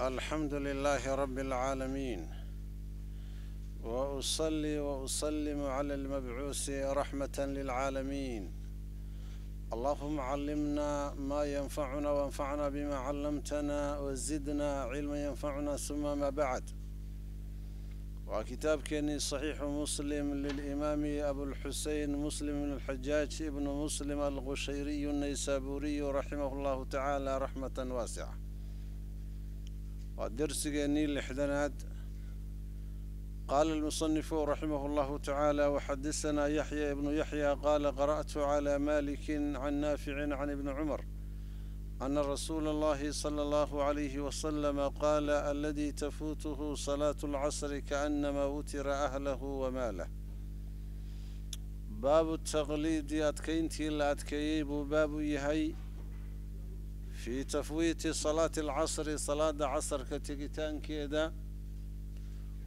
الحمد لله رب العالمين، وأصلي وأسلم على المبعوث رحمة للعالمين. اللهم علمنا ما ينفعنا وانفعنا بما علمتنا وزدنا علما ينفعنا، ثم ما بعد. وكتاب صحيح مسلم للإمام أبو الحسين مسلم بن الحجاج ابن مسلم الغشيري النيسابوري رحمه الله تعالى رحمة واسعة. ودرسجني لحدنات. قال المصنف رحمه الله تعالى: وحدثنا يحيى بن يحيى قال: قرأت على مالك عن نافع عن ابن عمر أن رسول الله صلى الله عليه وسلم قال: الذي تفوته صلاة العصر كأنما وتر أهله وماله. باب التغليد أدكينتي لا أدكيب باب يهي في تفويت صلاة العصر، صلاة عصر كتجتان كذا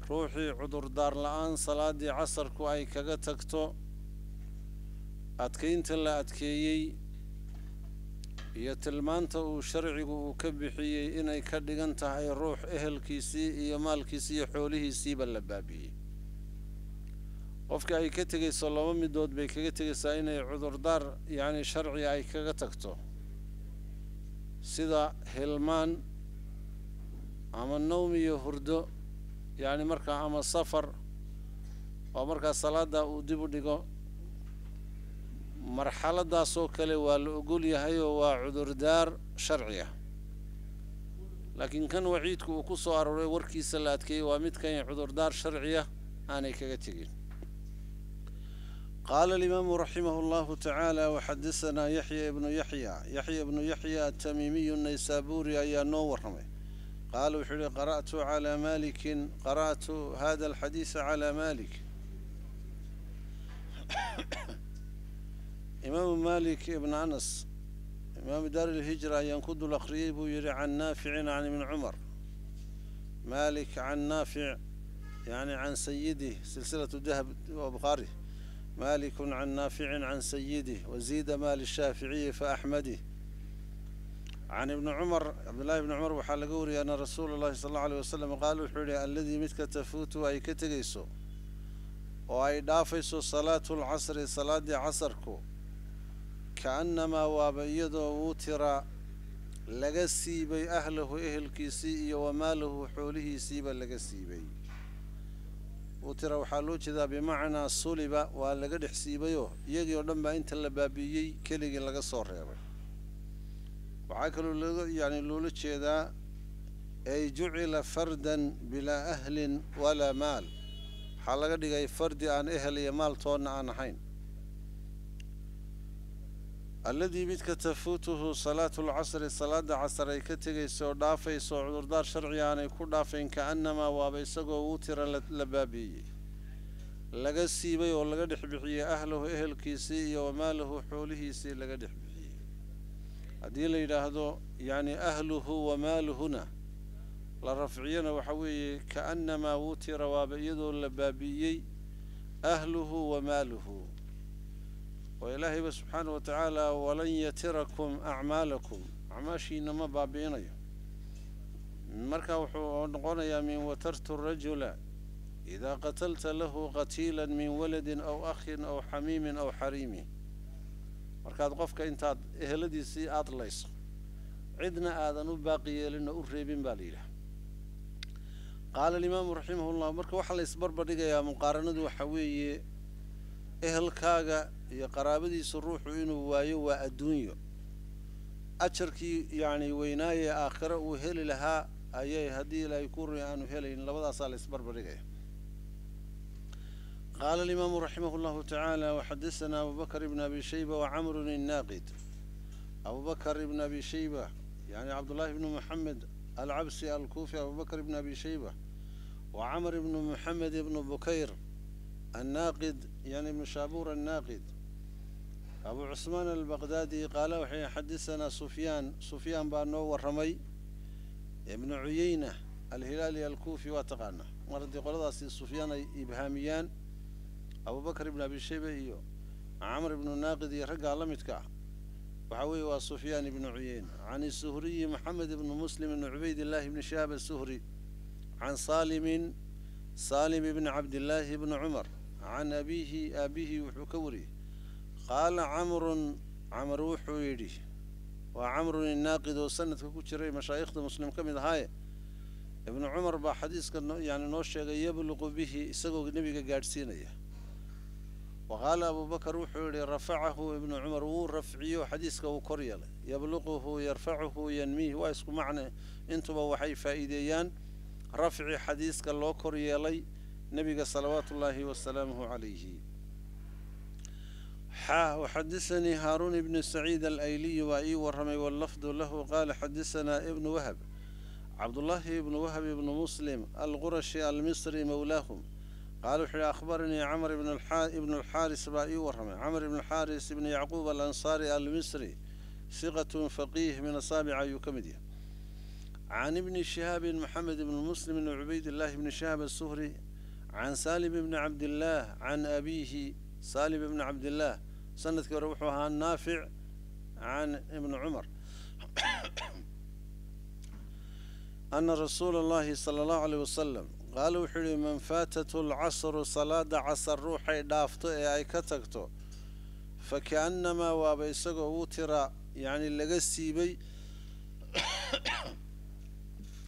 ruuxii cudurdaar la-aan salaadii casarku ay kaga tagto, adkeynta la adkeeyey iyo tilmaanta uu sharcigu uu ka bixiyey inay ka dhigan tahay ruux ehelkiisii iyo maalkiisii iyo xoolihiisiiba la baabi'iyey. Qofka ay ka tegayso laba midood bay kaga tegaysaa: inay cudurdaar yacni sharci ay kaga tagto, sida hilmaan ama nawm iyo hurdo, yacni markaa, ama safar oo markaa salaada uu dib u dhigo. Marxaladaasoo kale waa la ogol yahay oo waa cudurdaar sharci ah. Laakiin kan waciidku uu ku soo arooray, warkiisa la adkeeyey, waa midkan cudurdaar sharciya aanay kaga tegin. Qaala alimaamu raximah allahu tacaala: waxadasanaa Yaxya ibnu Yaxya. Yaxya ibnu Yaxya atamiimiyu naysaabuuri ayaa noo warramay. Qaala, wuxuu yihi: qara'tu calaa malikin, qara'tu hada alxadiisa calaa Malik. Imaamu Malik ibn Anas, imaamu daar ilhijra, ayaan ku dul akhriyey, buu yidhi, can Naaficin can ibni Cumar. Malik can Naafic, yani can sayidih, silsilatu dahab wa Bukhaari. Malikun can Naaficin can sayidih, waziida maali Shaaficiyi fa Axmadih can ibni Cumar. Cabdullahi ibni Cumar waxaa laga wariyay ana rasuula llahi sal allau aleyh wasalam qaal, wuxuu yihi: alladii midka tafuutu ay ka tegayso oo ay dhaafayso salaatu lcasri, salaaddii casarku, kaannamaa waaba iyadoo wutira laga siibay ahlahu ehelkiisii iyo wamaalahu xoolihiisiiba laga siibay. Wutira waxaa loo jeedaa bimacnaa suliba, waa laga dhex siibayoo iyagii oo dhan baa inta la baabi'iyey keligii laga soo reebay. Waxaa kaloo loo yani loola jeedaa ay jucila fardan bilaa ahlin walaa maal, waxaa laga dhigay fardi aan ehel iyo maal toonna aan ahayn. Alladii midka tafuutuhu salaatu lcasri, salaada casar ay ka tegayso oo dhaafayso oo cudurdaar sharci aanay ku dhaafayn, kaannamaa waaba isagoo wutira la baabi'iyey, laga siibay oo laga dhex bixiyey ahlahu ehelkiisii iyo wamaalahu xoolihiisii laga dhex bixiyey. Haddii la yidhaahdo yacni ahluhu wamaaluhuna la rafciyana, waxa weeye kaannamaa wutira waaba iyadoo la baabi'iyey ahluhu wamaaluhu. Oo ilaahayba subxaana wa tacaala walan yatirakum acmaalakum, acmaashiina ma baabi'inayo. Marka wuxuu noqonayaa min watartu rajula idaa qatalta lahu qatiila min waladin aw akhin aw xamiimin aw xariimi. Markaad qofka intaad eheladiisii aada layso, cidna aadan u baaqi yeelin oo u reebin, baa la yidhaha. Qaala alimaamu raximah llah, marka waxaa la isbarbar dhigayaa, muqaaranadu waxa weeye ehelkaaga iyo qaraabadiisa ruuxu inuu waayo waa adduunyo, ajarkii yacni weynaaye aakhiro uu heli lahaa ayay haddii Ilaahay ku rui aanu helayn. Labadaasaa la isbarbar dhigaya. Qaala alimaamu raximah llahu tacaala: waxadasanaa Abu Bakr ibn Abi Shayba wacamrun innaaqid. Abu Bakr ibn Abi Shayba, yani Cabdullahi ibnu Moxamed Alcabsi Alkuufi, Abu Bakr ibn Abi Shayba, wa Camr ibnu Moxamed ibnu Bukayr annaaqid, yani ibnu Shaabuur annaaqid, Abu Cusmaan Albaqdaadi. Qaala, waxay xadisanaa Sufyaan. Sufyaan baa noo warramay, ibnu Cuyeyna Alhilaali Alkuufi. Waa taqaanaa, mar haddii qoladaasi Sufyaan ay ibhaamiyaan, Abubakr ibn Abi Shayba iyo Camr ibnu Naaqid iyo raggaa la midka ah. Waxaa weeye waa Sufyaan ibnu Cuyeyna, can Isuhriyi Maxamed ibnu Muslim ibni Cubaydillaahi ibni Shihaab Asuhri, can Saalimin, Saalim ibni Cabdillaahi ibni Cumar, can abiihi, aabihii wuxuu ka wariyey, qaala Camrun, Camar wuxuu yidhi, waa Camrun Innaaqid oo sanadka ku jiray, mashaayikhda Muslim ka mid ahaaye, Ibnu Cumar baa xadiiska yani noo sheegay, yabluqu bihi, isagoo nebiga gaadhsiinaya. Wa qaala Abubakar, wuxuu yidhi, rafacahu Ibnu Cumar, wuu rafciyo, xadiiska uu kor yeelay. Yabluquhu, yarfacuhu, yanmiih, waa isku macne, intuba waxay faa'iideeyaan rafci xadiiska loo kor yeelay nebiga salawaatu ullaahi wasalaamuhu calayhi. Xa waxadisanii Haaruun ibnu Saciid Alayliyi waa ii warramay, wallafdu lahu, qaala xadisanaa Ibnu Wahab, Cabdullaahi ibnu Wahab ibnu Muslim Alqurashi Almisri mowlaahum, qaala wuxuu yihi, akhbaranii Camr ibnu Alxaaris baa ii warramay, Camr ibnu Xaaris ibnu Yacquub Alansaari Almisri, siqatun faqiih, min asaabic ayuu ka mid yahay. Can Ibni Shihaabin Maxamed ibni Muslim ibni Cubaydillaahi ibni Shihaab Asuhri, can Saalim ibni Cabdillaah, can abiihi. Saalim ibni Cabdillaah sanadkii hore wuxuu ahaa Naafic can Ibni Cumar, ana rasuula allahi sala allahu aleyh wasalam qaala, wuxuu yihi, man faatatu alcasru, salaada casar ruuxay dhaafto ee ay ka tagto, fakaannamaa waaba isagoo wutira, yacni laga siibay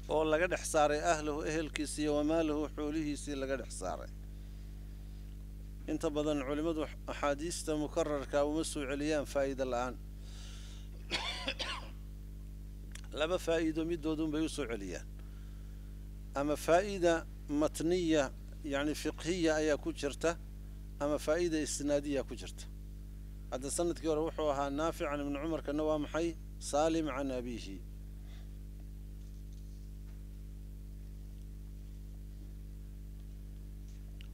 oo laga dhex saaray, ahlahu, ehelkiisi iyo wamaalahu, xoolihiisii laga dhex saaray. Inta badan culimmadu axaadiista mukararka uma soo celiyaan faa'iida la-aan, laba faa'iido midoodun bay u soo celiyaan: ama faa'ida matniya, yacni fiqhiya ayaa ku jirta, ama faa'ida isnaadiya ku jirta. Hadda sanadkii hore wuxuu ahaa Naafic can Ibni Cumar, kana waa maxay? Saalim can abiihi.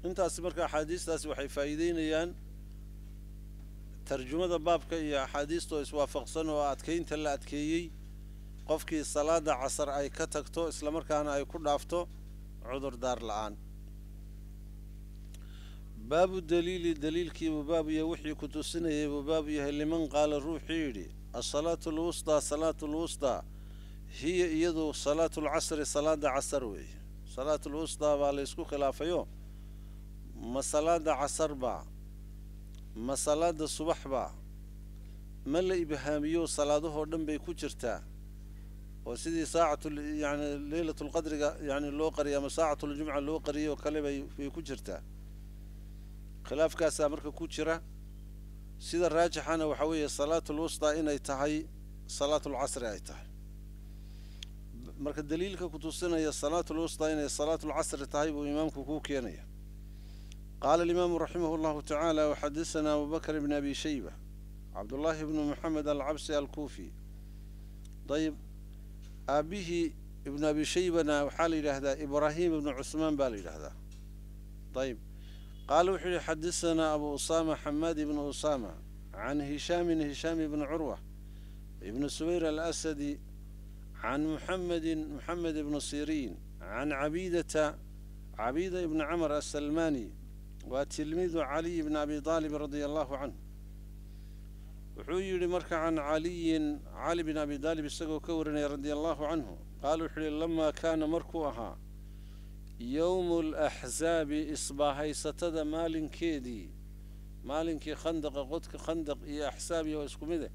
Intaasi marka axaadiistaasi waxay faa'iideynayaan tarjumada baabka iyo axaadiista oo iswaafaqsan, oo adkeynta la adkeeyey qofkii salaada casar ay ka tagto, islamarkaana ay ku dhaafto cudurdaar la-aan. Baabu daliili, daliilkiibuu baabu yahay, wixii ku tusinayay buu baabu yahay, liman qaala, ruuxii yidhi, asalaatu alwustaa, salaatu lwustaa, hiya iyadu salaatu lcasri, salaada casar weeye. Salaatu lwustaa baa la ysku khilaafayo, ma salaada casar baa, ma salaada subax baa, ma la ibhaamiyo salaadahoo dhan bay ku jirtaa, oo sidii saacatu yani leylatulqadriga yani loo qariyay ama saacatuljumca loo qariyay oo kale bay ku jirtaa. Khilaafkaasaa marka ku jira. Sida raajixana waxaa weeye salaatulwustaa inay tahay salaatulcasri ay tahay. Marka daliilka ku tusinaya salaatulwustaa inay salaatulcasri tahay buu imaamku kuu keenaya. Qaala alimaamu raximah llahu tacaala, waxadasanaa Abubakr ibn Abi Shayba, Cabdullaahi ibnu Moxamed Alcabsi Alkuufi. Ayib, aabihii Ibnu Abi Shaybana waxaa la yidhaahdaa Ibraahim ibnu Cusmaan baa la yidhaahdaa. Ayib, qaala wuxuu yihi, xadasanaa Abu Usaama, Xamaad ibnu Usaama, can Hishaamin, Hishaam ibni Curwa ibnu Subayr Alasadi, can Muxamedin, Muxamed ibnu Siriin, can Cabiidata, Cabiida ibni Camar Asalmaani, waa tilmiidu Caliy bni Abi Aalib radia allahu canhu. Wuxuu yidhi marka, can Caliyin, Cali bn Abi Daalib isagoo ka warinaya radia allahu canhu, qaala wuxuu yihi, lamaa kaana, markuu ahaa, yowmu alaxsaabi, isbaahaysatada maalinkeedii, maalinkii Khandaqa, qodka Khandaq iyo axsaab iyo waa isku mide,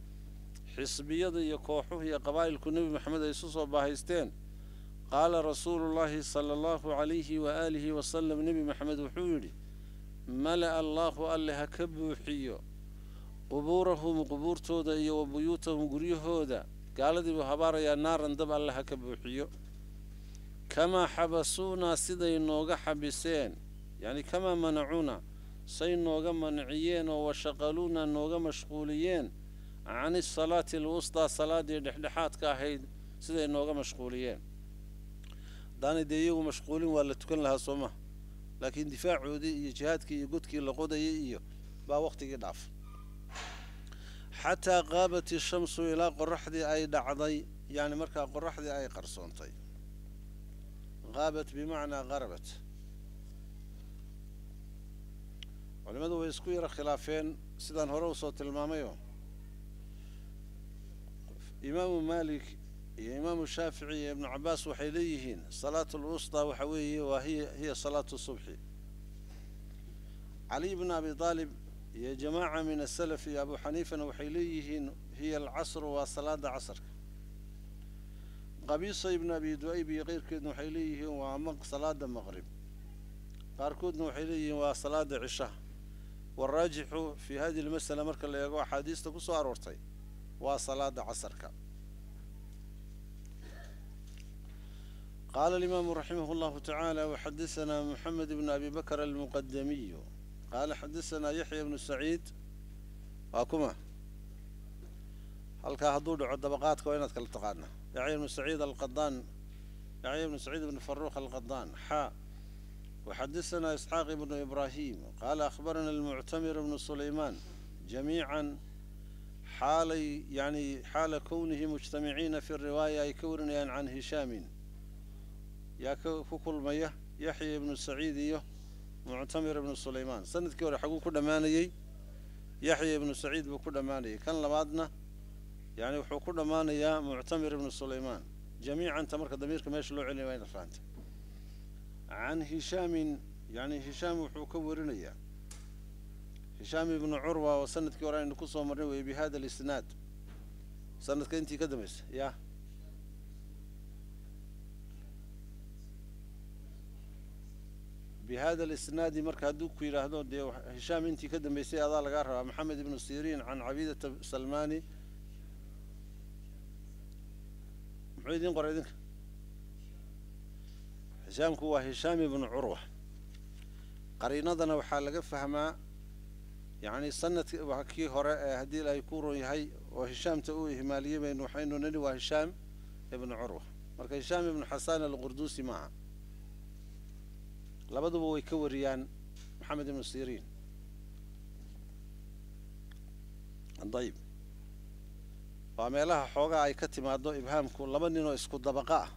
xisbiyada iyo kooxuhu iyo qabaa'ilku Nebi Maxamed ay isu soo baahaysteen, qaala rasuulu llaahi sala allahu calayhi waaalihi wasalam, Nebi Maxamed wuxuu yidhi, mala'a allaahu, alle ha ka buuxiyo, qubuurahum, qubuurtooda, iyo wa buyuutahum, guryahooda, gaaladii buu habaarayaa, naaran, dab alle ha ka buuxiyo, kamaa xabasuunaa, siday nooga xabiseen, yacni kamaa manacuuna, say nooga manciyeen oo washaqaluuna, nooga mashquuliyeen, can isalaati alwustaa, salaadii dhexdhexaadka ahayd siday nooga mashquuliyeen. Haddaanay dee iyagu mashquulin waa la tukan lahaa, soo maha? Laakiin difaacoodii iyo jihaadkii iyo godkii la qodayay iyo baa waqtigii dhaaf. Xataa qaabat ishamsu, ilaa qoraxdii ay dhacday, yani markaa qoraxdii ay qarsoontay. Qaabat bimacnaa qarabat. Culimmadu way isku yaro khilaafeen sidaan hore usoo tilmaamayo. Imaamu Maalik iyo Imaamu Shaafici iyo Ibnu Cabaas waxay leeyihiin salaatu lwustaa waxa weeye waa hiya salaatu subxi. Caliy bn Abi Aalib iyo jamaaca min asalaf iyo Abu Xaniifana waxay leeyihiin hiya alcasru, waa salaada casarka. Qabiisa ibnu Abi Du'ayb iyo keyrkeedna waxay leeyihiin waa salaada maqrib. Qaarkoodna waxay leeyihiin waa salaada cishaha. Waraajixu fii hadihi lmasala marka la eego axaadiista ku soo aroortay waa salaada casarka. Qaala alimaamu raximah llahu tacaala waxadasanaa Moxamed ibnu Abi Bakr almuqadamiyu qaala xadasanaa Yaxya bnu Saciid. Waa kuma halkaa hadduu dhaco dabaqaadka waa inaad kala taqaana. Yaxya ibnu Saciid alqadaan, Yaxya ibnu Saciid ibnu Faruuq alqadaan. Xaa waxadasanaa Isxaaq ibnu Ibraahim qaala akhbarana almuctamir ibnu Sulaymaan jamiican xaalay yani xaala kownihi mujtamiciina fi riwaaya ay ka warinayaan can Hishaamin. Yaa ku kulmaya? Yaxya ibnu Saciid iyo Muctamir ibnu Sulaymaan. Sanadkii hore xaguu ku dhammaanayey? Yaxya ibnu Saciid buu ku dhammaanayay. Kan labaadna yani wuxuu ku dhammaanayaa Muctamir ibnu Sulaymaan. Jamiicanta marka damiirka meesha loo celinaya waa inaad fahamta. Can Hishaamin, yani Hishaam wuxuu ka warinayaa Hishaam ibnu Curwa oo sanadkii hore aynu kusoo marnay wey bi hada alisnaad. Sanadka intii ka dambaysa ya bi hada alisnaadi marka hadduu ku yidhaahdo dee Hishaam intii ka dambaysay adaa lagaa rabaa. Maxamed ibnu Siriin can Cabidata Salmani. Muxuu idiin qoray idinka? Hishaamku waa Hishaam ibnu Curwa. Qariinadana waxaa laga fahmaa yacni sanadka kii hore ee haddii Ilaahay ku ron yahay oo Hishaamta uu ihmaaliyey baynu waxaynu nidhi waa Hishaam ibnu Curwa. Marka Hishaam ibnu Xasaan alqurduusi maaha, labaduba way ka wariyaan Maxamed ibnu Siriin. Dayib, waa meelaha xoogaa ay ka timaado ibhaamku, laba ninoo isku dabaqa ah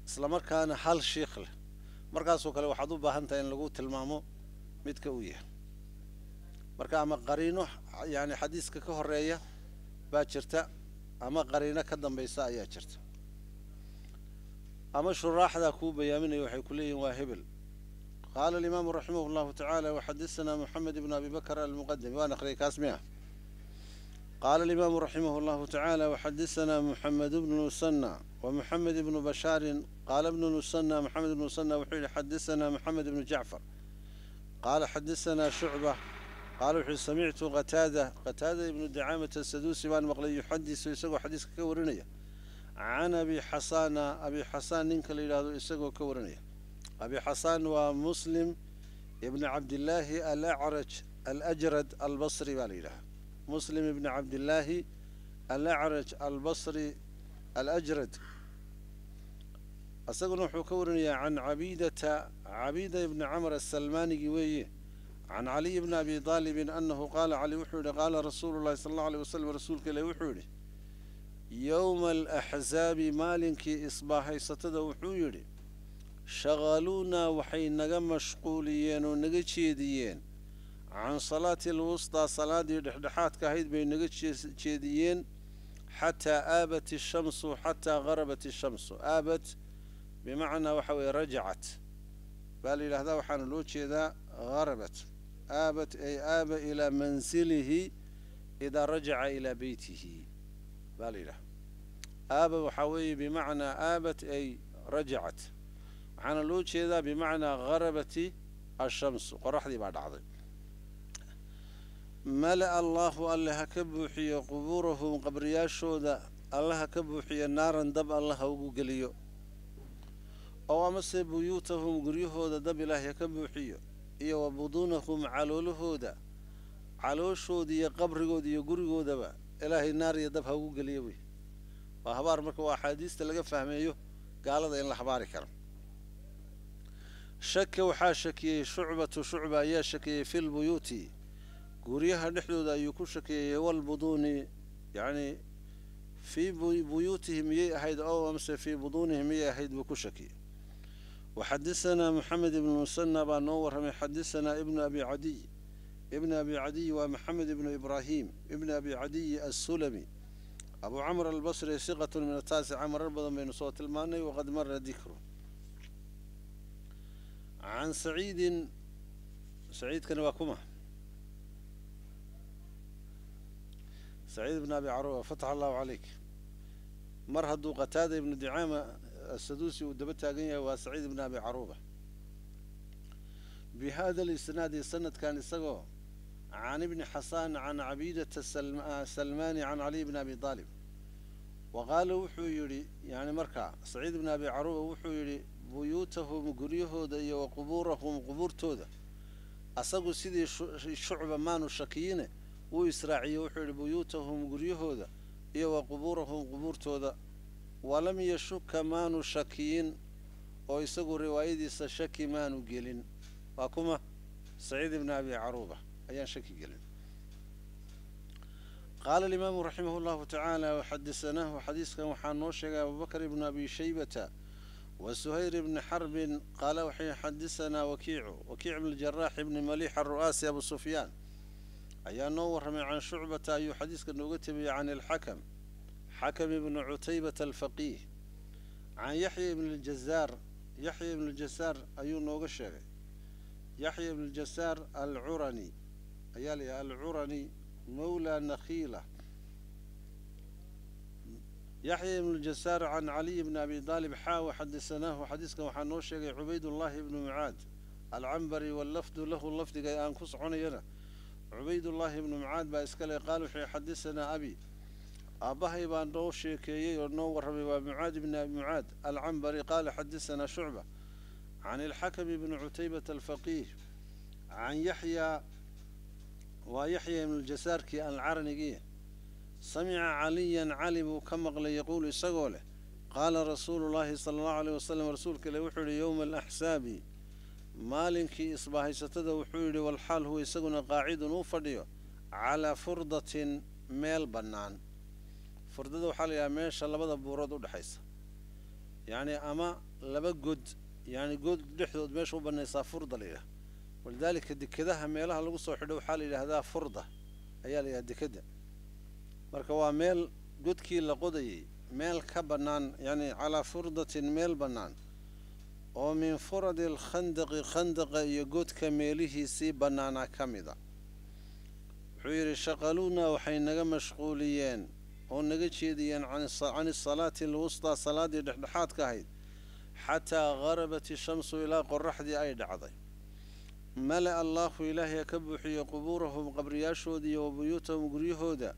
isla markaana hal shiikh leh, markaasoo kale waxaad u baahan tahay in lagu tilmaamo midka uu yahay. Marka ama qariino yani xadiiska ka horeeya baa jirta ama qariino ka dambaysa ayaa jirta, ama shuraaxdaa kuu bayaaminaya waxay ku leeyihin waa hebel. Qaala alimaamu raximah llahu tacaala waxadasanaa Moxamed ibnu Abi Bakr almuqadami. Waan akhriyay kaas miya. Qaala alimaamu raximah llahu tacaala waxadasanaa Moxamed bnu Musanna wa Moxamed ibnu Bashaarin. Qaala ibnu Musanna, Moxamed ibnu Musanna wuxuu yihi xadasanaa Moxamed ibnu Jacfar qaala xadasanaa Shucba qaala wuxuu yihi samictu Qataada, Qataada ibnu Dacaamata Asaduusi baan maqlay yuxadisu isagoo xadiiska ka warinaya can Abi Xasaana, Abi Xasaan ninka la yidhaahdo isagoo ka warinaya. Abi Xasaan waa Muslim ibni Cabdillaahi alacraj alajrad albasri baa la yidhaha. Muslim ibni Cabdillaahi alacraj albasri alajrad isaguna wuxuu ka warinayaa can Cabidata, Cabida ibni Camr asalmaanigi weeye, can Caliy bni Abi Aalibin anahu qaala, Cali wuxuu yihi qaala rasuulu llahi sala allahu aleyh wasalam, rasuulka ilahi wuxuu yidhi yowma alaxsaabi, maalinkii isbaahaysatada wuxuu yidhi shaqaluunaa, waxay naga mashquuliyeen oo naga jeediyeen can salaati alwustaa, salaadii dhexdhexaadka ahayd bay naga jeediyeen, xataa aabat ishamsu, xataa garabat ishamsu. Aabat bimacnaa waxa weeye rajacat baa la yidhahdaa, waxaana loo jeedaa garabat. Aabat ay aaba ilaa mansilihi idaa rajaca ilaa beytihi baa la yidhahdaa. Aaba waxaa weeye bimacnaa aabat ay rajacat, waxaana loo jeedaa bimacnaa garabati ashamsu, qoraxdii baa dhacday. Mala'a allaahu, alle ha ka buuxiyo qubuurahum, qabriyaashooda alle ha ka buuxiyo, naaran dab alle ha ugu geliyo, oo amase buyuutahum, guryahooda dab Ilaahay ha ka buuxiyo, iyo wa buduunahum, caloolahooda, calooshooda iyo qabrigooda iyo gurigoodaba Ilaahay naar iyo dab ha ugu geliyo wey. Waa habaar. Marka waa axaadiista laga fahmeeyo gaalada in la habaari karo. Shaka, waxaa shakiyey Shucbatu, Shucba ayaa shakiyey fi lbuyuuti, guryaha dhexdooda ayuu ku shakiyey, walbuduuni, yacni fii buyuutihim miyay ahayd oo amse fii buduunihim miyay ahayd buu ku shakiyey. Waxadasanaa Moxamed ibnu Musanna baa noo warramay. Xadasanaa ibnu Abi Cadiy, ibnu Abi Cadiy waa Maxamed ibnu Ibraahim ibnu Abi Cadiy assulami. Abu Camr Albasri siqatu min ataasica, marar badan baynu soo tilmaanay, waqad mara dikru. Can Saciidin, Saciidkani waa kuma? Saciid ibn Abi Caruba, fatax Allahu calayk. Mar hadduu Qataada ibnu Dicaama Asaduusi uu daba taagan yahay, waa Saciid ibn Abi Caruba. Bi hada lisnaadi, sanadkan isagoo, can ibni Xasaan can Cabiidata Salmaani can Caliy bni Abi Aalib wa qaala, wuxuu yidhi, yani markaa Saciid ibn Abi Caruba wuxuu yidhi buyuutahum, guryahooda, iyo wa qubuurahum, qubuurtooda. Asagu sidii Shucba maanu shakiyine, wuu israaciyey, wuxuu yidhi buyuutahum, guryahooda, iyo wa qubuurahum, qubuurtooda. Walam yashuka, maanu shakiyin, oo isagu riwaayadiisa shaki maanu gelin. Waa kuma? Saciid ibn Abi Caruuba ayaan shaki gelin. Qaala alimaamu raximah llahu tacaala waxadisanaahu, xadiiskan waxaa noo sheegay Abubakr ibnu Abi Shaybata wa Suhayr ibni Xarbin. Qaala waxay xadisanaa Wakiicu, Wakiic ibn Jaraax ibni Maliix Aru'aasi Abu Sufyaan ayaa noo warramay. Can Shucbata ayuu xadiiska nooga tebiyey, can ilxakam, Xakam ibnu Cutaybata alfaqiih, can Yaxya ibn ljazaar, Yaxya ibn ljasaar ayuu nooga sheegay. Yaxya ibn ljasaar alcurani ayaa la yidhaha, alcurani mawla Nakhiila. Yaxya ibn ljasaar can Caliy bni Abi Aalib. Xaa waxadisanaahu, xadiiskan waxaa noo sheegay Cubaydullaahi ibnu Mucaad Alcambari, wallafdu lahu, lafdiga aan ku soconayana Cubaydullaahi ibnu Mucaad baa iskale. Qaal wuxuu xadisanaa abi, aabbahay baa noo sheekeeyey oo noo warramay, waa Mucaad ibni Abi Mucaad Alcambari. Qaala xadisanaa Shucba can ilxakam ibni Cutaybata alfaqiih can Yaxya, waa Yaxya ibnu ljasaarkii alcaranigii, samica Caliyan, Cali buu ka maqlay, yaquulu, isagoo leh qaala rasuulu llaahi sala allahu aleyh wasalam, rasuulka ile wuxuu yidhi yowma alaxsaabi, maalinkii isbaahaysatada wuxuu yidhi, walxaal huwa isaguna qaacidun uu fadhiyo calaa furdatin, meel bannaan. Furdada waxaa la yidhaha meesha labada buurood u dhexaysa, yacni ama laba god, yacni god dhexdood meesha u bannaysaa furda la yidhaha. Walidaalika dekedaha meelaha lagu soo xidho waxaa la yidhaahdaa furda ayaa la yidhaha dekeda. Marka waa meel godkii la qodayay meel ka bannaan, yacni calaa furdatin, meel bannaan oo min furadi alkhandaqi, khandaqa iyo godka meelihiisii bannaanaa ka mida. Wuxuu yidhi shaqaluunaa, waxay naga mashquuliyeen oo naga jeediyeen can isalaati alwustaa, salaaddii dhexdhexaadka ahayd, xataa garabat ishamsu, ilaa qoraxdii ay dhacday. Mala'a allaahu, ilaahay ka buuxiye, qubuurahum, qabriyaashooda, iyo wa buyuutahum, guryahooda,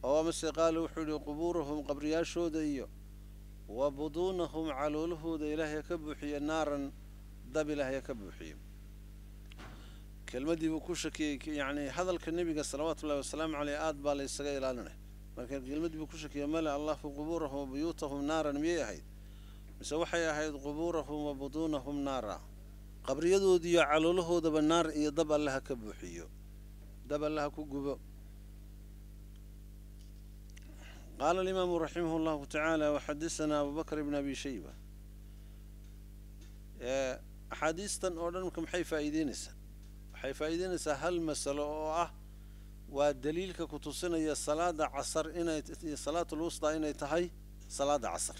oo amase qaala wuxuu yidhi qubuurahum, qabriyaashooda, iyo wa buduunahum, caloolahooda ilaahay ka buuxiye, naaran, dab ilaahay ka buuxiye. Kelmaddii buu ku shakiyey, yacni hadalka nebiga salawaatu ullahi wasalaamu caleyh aad baa la ysaga ilaalinay. Marka kelmaddii buu ku shakiyey, mala'a allahu qubuurahum wa buyuutahum naaran miyay ahayd, mise waxay ahayd qubuurahum wa buduunahum naara, qabriyadoodiiyo caloolahoodaba naar iyo dab allaha ka buuxiyo, dab allaha ku gubo. Qaala alimaamu raximah llahu tacaala waxadisanaa Abubakr ibn Abi Shayba. Axaadiistan oo dhan marka maxay faa'iideynaysaa? Waxay faa'iideynaysaa hal masalo oo ah waa daliilka ku tusinaya salaada casar inay salaatul wustaa inay tahay salaada casar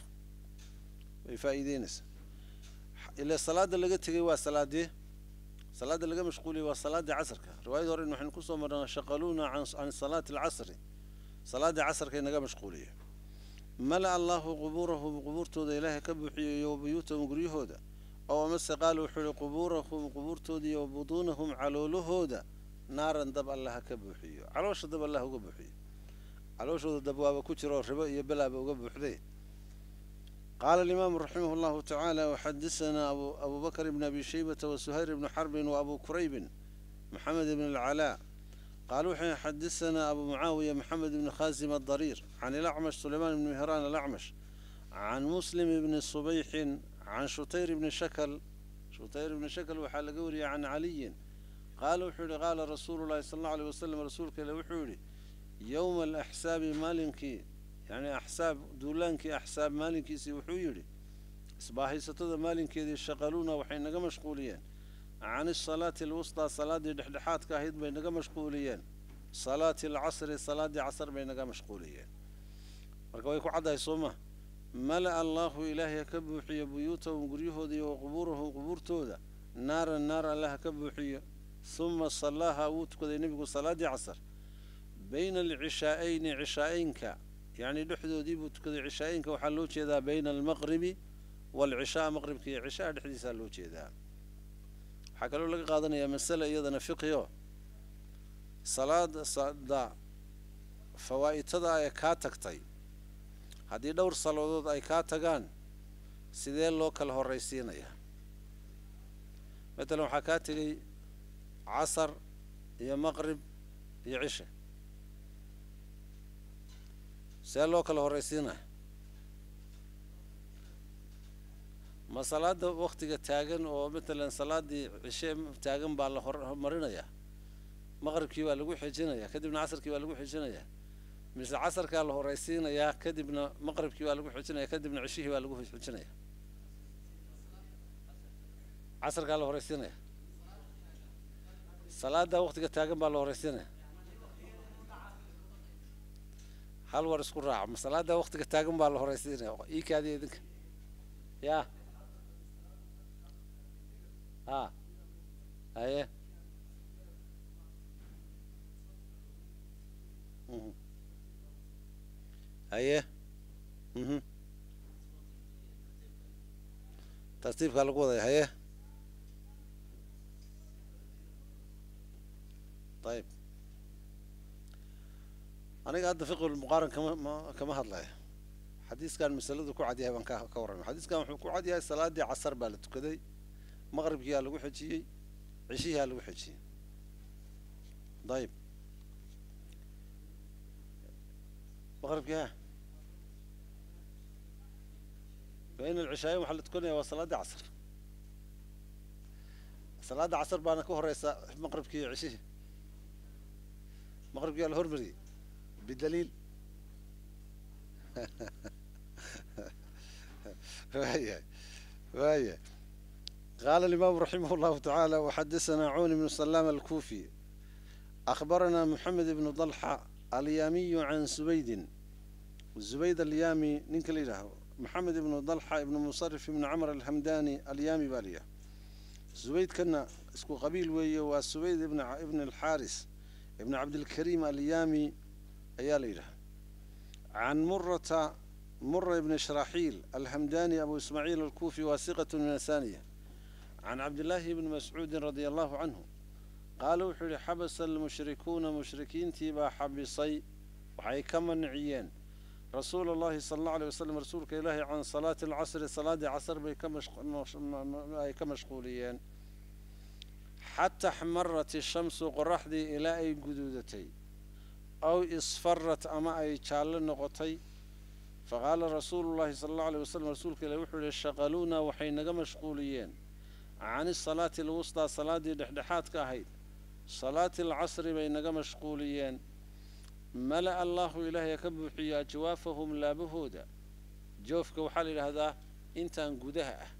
way faa'iideynaysaa. Ila salaada laga tegey waa salaadee? Salaada laga mashquuliyey waa salaadii casarka. Riwaayada hore waxaynu kusoo marnaa shaqaluuna can salaati alcasri, salaaddii casarkay naga mashquuliyey. Mala'a allaahu qubuurahum, qubuurtooda ilaahay ka buuxiyey, iyo wa buyuutahum, guryahooda, oo amase qaala wuxuu yihi qubuurahum, qubuurtooda, iyo wa buduunahum, caloolahooda, naaran, dab allaha ka buuxiyo. Caloosha dab allah uga buuxiyo, calooshooda dab waaba ku jiro, ribo iyo belaaba uga buuxday. Qaala alimaamu raximah llahu tacaala waxadisanaa Abu Bakr ibn Abi Shaybata wa Suhayr ibni Xarbin wa Abu Kuraybin Maxamed ibn Alcalaa. Qaala wuxuu xadisanaa Abu Mucaawiya Maxamed ibni Khaasim adariir can ilacmash, Sulaymaan ibni Mihraan alacmash, can Muslim ibni Subayxin can Shutayr ibni Shakal. Shutayr ibni Shakal waxaa laga wariyey can Caliyin qaala wuxuu yihi qaala rasuulu llahi sala allau aleyh wasalam, rasuulka ile wuxuu yidhi yowma alaxsaabi, maalinkii yacni axsaab, duulaankii axsaab maalinkiisii, wuxuu yidhi isbaahaysatada maalinkeedii, shaqaluuna, waxay naga mashquuliyeen, can isalaati alwustaa, salaaddii dhexdhexaadka ahayd bay naga mashquuliyeen, salaati alcasri, salaaddii casar bay naga mashquuliyeen. Marka way ku caddahay soo ma? Mala'a allaahu, ilaahay ha ka buuxiyo, buyuutahum guryahooda iyo wa qubuurahum qubuurtooda naaran, naar alle ha ka buuxiyo. Uma sallaaha, wuu tukaday nebigu salaaddii casar, bayna alcishaa'ayni, cishaa'eynka yacni dhexdoodii buu tukaday. Cishaa'eynka waxaa loo jeedaa bayna almaqribi waalcishaa, maqribka iyo cishaha dhexdiisaa loo jeedaa. Waxaa kaloo laga qaadanayaa masale iyadana fiqhiyo: salaada fawaa'itada ee kaa tagtay, haddii dhowr salaadood ay kaa tagaan, sidee loo kala horraysiinayaa? Matalan waxaa kaa tegey casar iyo maqrib iyo cishe, see loo kala horraysiinaya? Ma salaada waktiga taagan oo matalan salaaddii cishe taagan baa la hormarinayaa, maqribkii baa lagu xijinayaa, kadibna casarkii baa lagu xijinayaa, mise casarkaa la horraysiinayaa, kadibna maqribkii baa lagu xijinaya, kadibna cishihii baa lagu xijinaya? Casarkaa la horraysiinaya, salaada waktiga taagan baa la horraysiinaya. Hal war isku raaca, ma salaada waktiga taagan baa la horraysiinaya? Ii kaadiya idinka ya ha haye. Haye, tartiibkaa lagu wadaya. Haye, ayib. Aniga hadda fiqhulmuqaaran kama hadlaya. Xadiiskan masaladu ku cad yahay baan ka warramay. Xadiiskan wuxuu ku cad yahay salaaddii casar baa la tukaday, maqribkiyaa lagu xejiyey, cishihiyaa lagu xejiyey. Dayib, maqribkii ha bayna alcishaayin waxaa la tukanaya waa salaaddii casar. Salaadda casar baana ka horeysa maqribkii iyo cishihii. Maqribkiyaa la hormariyey bidaliil. Waayahay, waayahay. قال الإمام رحمه الله تعالى: وحدثنا عون بن سلام الكوفي، أخبرنا محمد بن طلحة اليامي عن زبيد، زبيد اليامي ninka la yidhaaho محمد بن طلحة بن مصرف بن عمر الهمداني اليامي baa la. Zubaydkana isku qabiil weeye, waa Subayd ibn alxaaris ibn Cabdilkariim Alyaami ayaa la yidhaha. Can Murata, Mura ibn Shraxiil Alhamdani Abu Ismaaciil Alkuufi, waasiqatu min athaniya, can Cabdillaahi bni Mascuudin radia allahu canhu qaala, wuxuu yihi: xabasa almushrikuuna, mushrikiintii baa xabisay, waxay ka manciyeen rasuula allahi sala allahu alay wasalam, rasuulka Ilaahi, can salaati alcasri, salaaddii casr bay ay ka mashquuliyeen, xata axmarat ishamsu, qoraxdii ilaa ay guduudatay, aw isfarat, ama ay jaallo noqotay. Faqaala rasuulu llahi sala allahu alay wasalam, rasuulka ilahi wuxuu yihi: shaqaluuna, waxay naga mashquuliyeen, can isalaati alwustaa, salaaddii dhexdhexaadka ahayd, salaati alcasri bay naga mashquuliyeen. Mala'a allaahu, ilaahay ka buuxiyo, ajwaafahum, laabahooda. Joofka waxaa la yidhaahdaa intaan gudaha ah.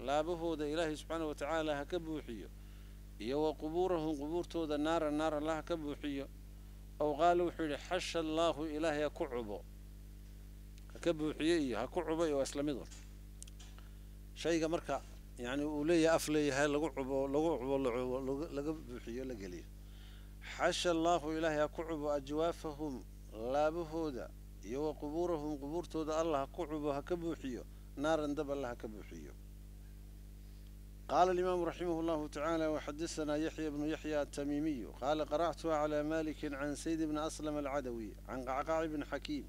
Laabahooda Ilaahay subxaana wa tacaala ha ka buuxiyo, iyo wa qubuurahum, qubuurtooda, naara, naar allah ha ka buuxiyo. Ow qaala, wuxuu yidhi: xasha allaahu, ilaahay ha ku cubo. Ha ka buuxiyo iyo ha ku cubo iyo waa isla mid un. Shayga marka yani uu leeyahay af leeyahay lagu cubo, lagu cubo, lacubo, laga buuxiyo, la geliyo. Xasha allaahu, ilaahay ha ku cubo, ajwaafahum, laabahooda, iyo wa qubuurahum, qubuurtooda allah ha ku cubo, ha ka buuxiyo, naaran, dab allah ha ka buuxiyo. قال الإمام رحمه الله تعالى: وحدثنا يحيى بن يحيى التميمي قال: قرأت على مالك عن سيد بن أسلم العدوي عن قعقاع بن حكيم،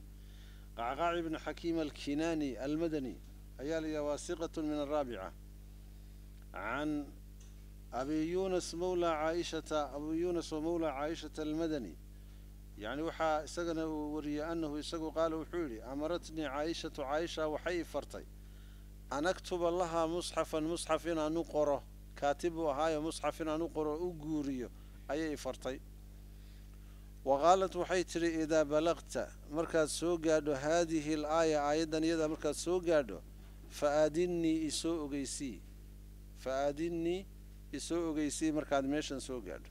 قعقاع بن حكيم الكناني المدني أيالي، واثقة من الرابعة، عن أبي يونس مولى عائشة، أبو يونس ومولى عائشة المدني. يعني waxaa isagana uu wariyey أنه isagu qaala, wuxuu yidhi: أمرتني عائشة, Caaisha waxay fartay, أن أكتب لها مصحفا, musxaf inaan u qoro. Kaatib buu ahaayo, musxaf inaan u qoro, u guuriyo ayay fartay. وقالت, waxay tidhi: إذا بلغت, markaad soo gaadho, هذه الآية, aayaddan iyada markaad soo gaadho, فآذني, isoo ogeysii. فآذني, isoo ogeysii markaad meeshan soo gaadho: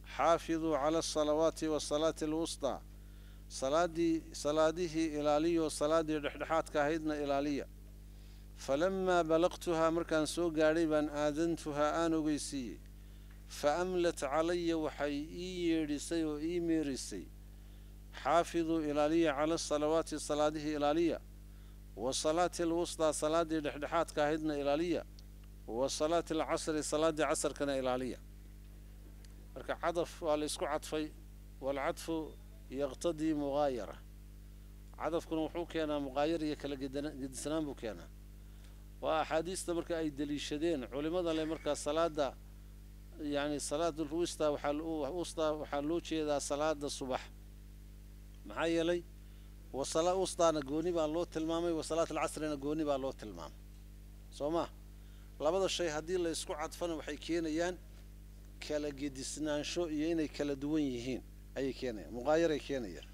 حافظوا على الصلوات والصلاة الوسطى. Salaadihii ilaaliyo, salaaddii dhexdhexaadka ahaydna ilaaliya. Falamaa balaqtuhaa, markaan soo gaadhay baan aadantuhaa aan ogeysiiyey. Fa amlat calaya, waxay ii yeedhisay oo ii meerisay: xaafiduu, ilaaliya, cala asalawaati, salaadihii ilaaliya, wa salaati alwustaa, salaaddii dhexdhexaadka ahaydna ilaaliya, wa salaati alcasri, salaaddii casarkana ilaaliya. Marka cadaf waa la isku cadfay, waalcadfu yaqtadii mugaayara. Cadafkuna wuxuu keenaa muqaayar iyo kala gedisnaan buu keenaa. Waa axaadiista marka ay deliishadeen culimada leh markaa salaada, yacni salaatulwustaa, waxaa waxaa loo jeedaa salaada subax. Maxaa yeelay wasala wustaana gooni baa loo tilmaamay, wa salaat alcasrina gooni baa loo tilmaamay, soo ma? Labada shay haddii la isku cadfana waxay keenayaan kala gedisnaansho iyo inay kala duwan yihiin ayay keenayaan, muqaayaray keenayaan.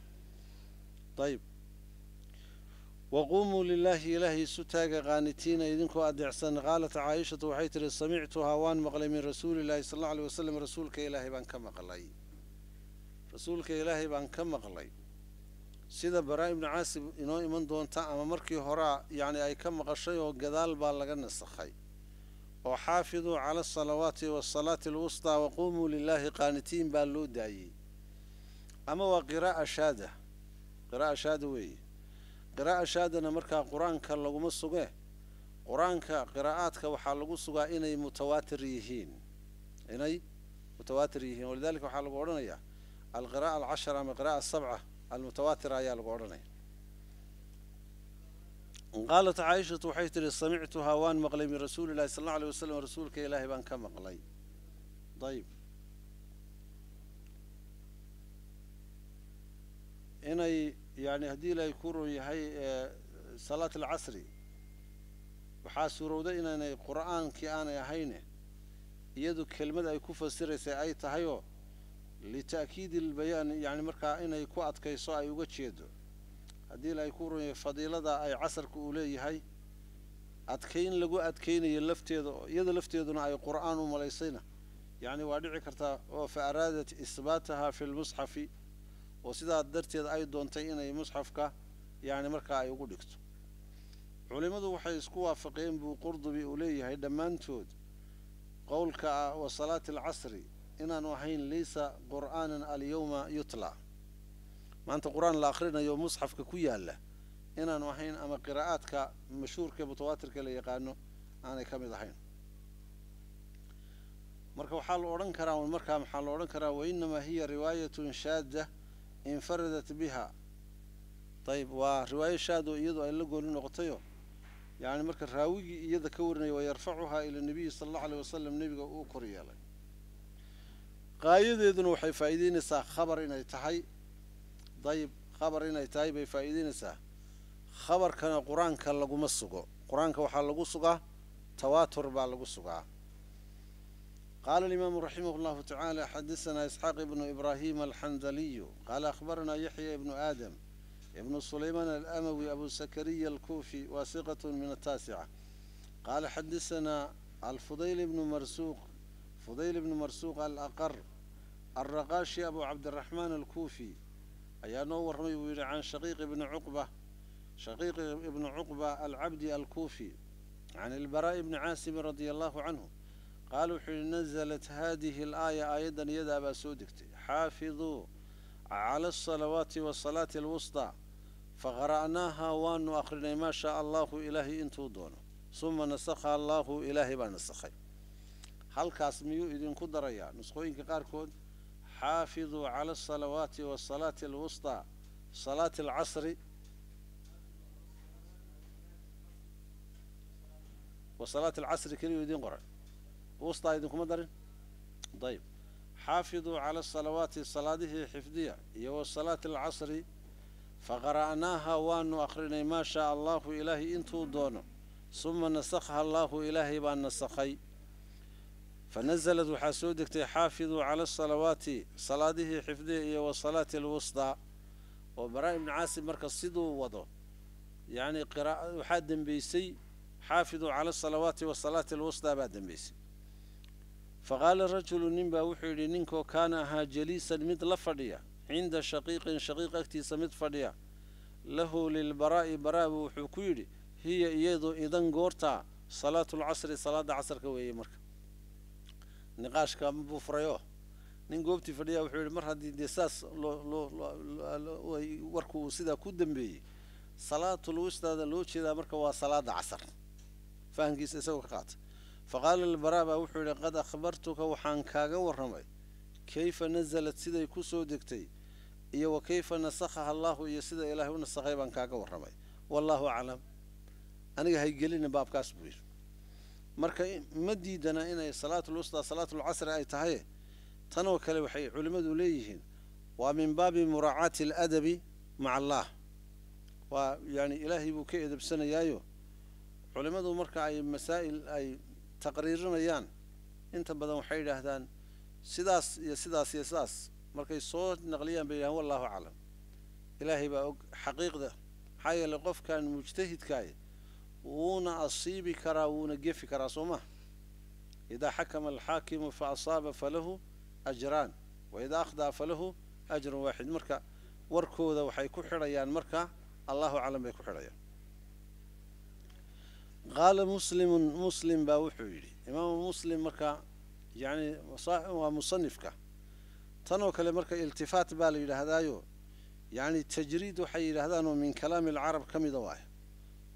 Ayib. Waquumuu lilaahi, ilaahay isu taaga, qaanitiina, idinkoo adeecsan. Qaalat Caaishatu, waxay tihi: samictuhaa, waan maqlay, min rasuulillaahi sal alla alay wasalam, rasuulka Ilaahay baan ka maqlay, rasuulka Ilaahay baan ka maqlay. Sida Baraa ibnu Caasib inoo iman doonta, ama markii horaa yacni ay ka maqashay oo gadaal baa laga nasakhay oo xaafiduu cala asalawaati wasalaati alwustaa waquumuu lilaahi qaanitiin baa loo daayey. Ama waa qiraa'a shaada, qiraa'a shaada weeye. Qiraa'a shaadana markaa qur-aanka laguma sugee. Qur-aanka qiraa'aadka waxaa lagu sugaa inay mutawaatir yihiin, inay mutawaatir yihiin. Walidalika waxaa lagu odhanayaa alqiraa'a alcashara ama qiraa'a asabca almutawaatira ayaa lagu odhanaya. Qaalat Caaishatu, waxay tihi: samictuhaa, waan maqlay, min rasuuli illahi sal alla alay wasalam, rasuulka Ilaahay baan ka maqlay. Ayib. Inay yani haddii Ilaahay ku ron yahay salaat alcasri, waxaa suurowday inaanay qur'aankii aanay ahayne, iyadu kelmad ay ku fasiraysay ay tahayoo lita'kiidi albayaan, yani markaa inay ku adkayso ay uga jeedo haddii Ilaahay ku ron yahay fadiilada ay casarka uu leeyahay, adkayn lagu adkaynayo lafteeda, iyada lafteeduna ay qur'aan u malaysayna, yacni waa dhici kartaa, oo fa araadat isbaataha fi lmusxafi, oo sidaa darteed ay doontay inay musxafka yacni markaa ay ugu dhigto. Culimmadu waxay isku waafaqeen buu Qurdubi uu leeyahay dhammaantood qowlka ah wa salaati alcasri inaanu ahayn laysa qur'aanan alyawma yutla, maanta qur-aan la akhrinayo musxafka ku yaalla inaanu ahayn, ama qiraa'aadka mashhuurka mutawaatirka la yaqaano aanay ka mid ahayn. Marka waxaa la odhan karaa, markaa maxaa la odhan karaa? Wainamaa hiya riwaayatun shaada infaradat biha. Ayib, waa riwaayo shaad oo iyadu ay la gooni noqotayo, yani marka raawigii iyada ka warinaya wa yarfacuhaa ila nabiyi sala allahu aleyh wasalam, nebiga uu kor yeelay. Qaayadeeduna waxay faa'iideynaysaa khabar inay tahay. Dayib, khabar inay tahay bay faa'iideynaysaa. Khabarkana qur-aanka laguma sugo, qur-aanka waxaa lagu sugaa tawaatur baa lagu sugaa. Qaala alimaamu raximah llahu tacaala: xadasanaa Isxaaq ibnu Ibraahim alxandaliyu qaala akhbaranaa Yaxya ibnu Aadam ibnu Sulaymaan alamawi abu Sakariya alkuufi, waasiqat min ataasica, qaala xadasanaa alfudayl ibnu marsuuq, Fudayl ibnu Marsuuq alaqar alraqaashi abu Cabdiraxmaan alkuufi ayaa noo warramay buu yidhi, can Shaqiiq ibni Cuqba, Shaqiiq ibni Cuqba alcabdi alkuufi, can Ilbaraa'i bni Caasibin radia allahu canhu qaala, wuxuu yidhi: nazalat haadihi alaaya, aayaddan iyadaa baa soo degtay, xaafiduu cala asalawaati wasalaati alwustaa, faqara'naaha, waanu akhrinay, maa shaa allahu, Ilaahay intuu doono, suma nasakha allaahu, Ilaahay baa nasakhay. Halkaas miyuu idinku darayaa? Nusqooyinka qaarkood xaafiduu cala asalawaati wasalaati alwustaa salaati alcasri wa salaati alcasri keliyuu idiin qoray, wustaa idinkuma darin. Ayib. Xaafiduu cala asalawaati, salaadihii xifdiya, iyo wasalaati alcasri, faqara'naaha, waanu akhrinay, maa shaa allahu, Ilaahay intuu doono, suma nasakha allaahu, Ilaahay baa nasakhay. Fanazalad, waxaa soo degtay, xaafiduu cala asalawaati, salaadihii xifdiya, iyo wasalaati alwustaa. Oo Baraa ibni Caasim marka siduu wado, yacni waxaa dembeysay xaafiduu cala asalawaati wasalaati alwustaa baa dembeysay. Faqaala rajulu, nin baa wuxuu yidhi, ninkoo kaana ahaa jaliisan mid la fadhiya Cinda Shaqiiqin, Shaqiiq agtiisa mid fadhiya, lahu lilbaraa'i, baraa buu wuxuu ku yidhi: hiya iyadu idan goortaa salaatu lcasri, salaada casarka weeye. Marka niqaashka buu furayo nin goobtii fadhiya, wuxuu yidhi: mar haddii dee saas loo loo warku uu sidaa ku dambeeyey, salaatul wustaada loo jeedaa, marka waa salaada casar, fahamkiisa isagoo ka qaata. Faqaala albaraa baa wuxuu yidhi: qad akhbartuka, waxaan kaaga warramay, kayfa nasalat, siday ku soo degtay, iyo wa kayfa nasakhaha Allahu, iyo sida Ilaahay u nasakhay baan kaaga warramay. Wallaahu aclam, aniga haygelina baabkaas, buu yidhi. Marka ma diidana inay salaatul wustaa salaatul casri ay tahay. Tanoo kale waxay culimmadu leeyihiin waa min baabi muraacaati aladabi maca Allah, waa yani Ilaahay buu ka edebsanayaayo. Culimmadu marka ay masaa'il ay taqriirinayaan, inta badan waxay yidhaahdaan sidaas iyo sidaas iyo sidaas. Markay soo naqliyaan bay yidhahaan: wallahu aclam, Ilaahay baa og xaqiiqda. Maxaa yeelay qofkan mujtahidkaay wuuna asiibi karaa, wuuna gefi karaa, soo maha? Idaa xakama alxaakimu fa asaaba falahu ajraan, wa idaa akhdaa falahu ajrun waaxid. Marka warkooda waxay ku xidhayaan marka allahu aclam bay ku xidhayaan. Qaala Muslimun, Muslim baa wuxuu yidhi, Imaamu Muslim marka yani waa musanifka. Tan oo kale marka iltifaat baa la yidhaahdaayo, yani tajriid waxay yidhaahdaan oo min kalaami alcarab ka mida waayo,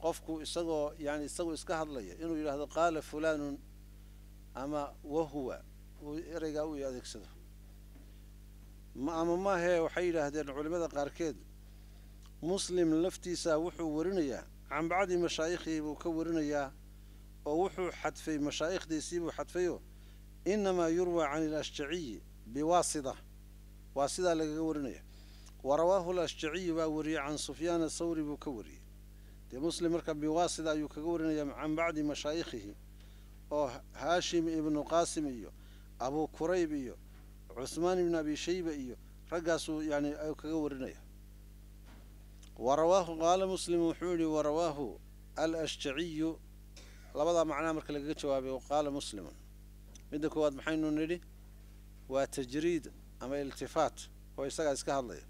qofku isagoo yani isagoo iska hadlaya inuu yidhahdo qaala fulaanun ama wahuwa, uu ereygaa u adeegsado. Ama maahee, waxay yidhaahdeen culimmada qaarkeed, Muslim laftiisa wuxuu warinayaa can bacdi mashaayikhihi buu ka warinayaa, oo wuxuu xadfay mashaayikhdiisii buu xadfayo. Inamaa yurwaa can ilashjaciyi biwaasida, waa sidaa lagaga warinaya. Wa rawaahu alashjaciyu baa wariyey, can Sufyaan athawri buu ka wariyey. Dee Muslim marka biwaasida ayuu kaga warinaya can bacdi mashaayikhihi, oo Haashim ibnu Qaasim iyo Abu Kurayb iyo Cuhmaan ibnu Abi Shayba iyo raggaasuu yani kaga warinaya. Wa rawaahu, qaala Muslim wuxuu yihi: warawaahu alashjaciyu. Labadaa macnaha marka lagaga jawaabay, qaala Muslimun, midda koowaad maxaynu nidhi? Waa tajriid ama iltifaat oo isagaa iska hadlaya.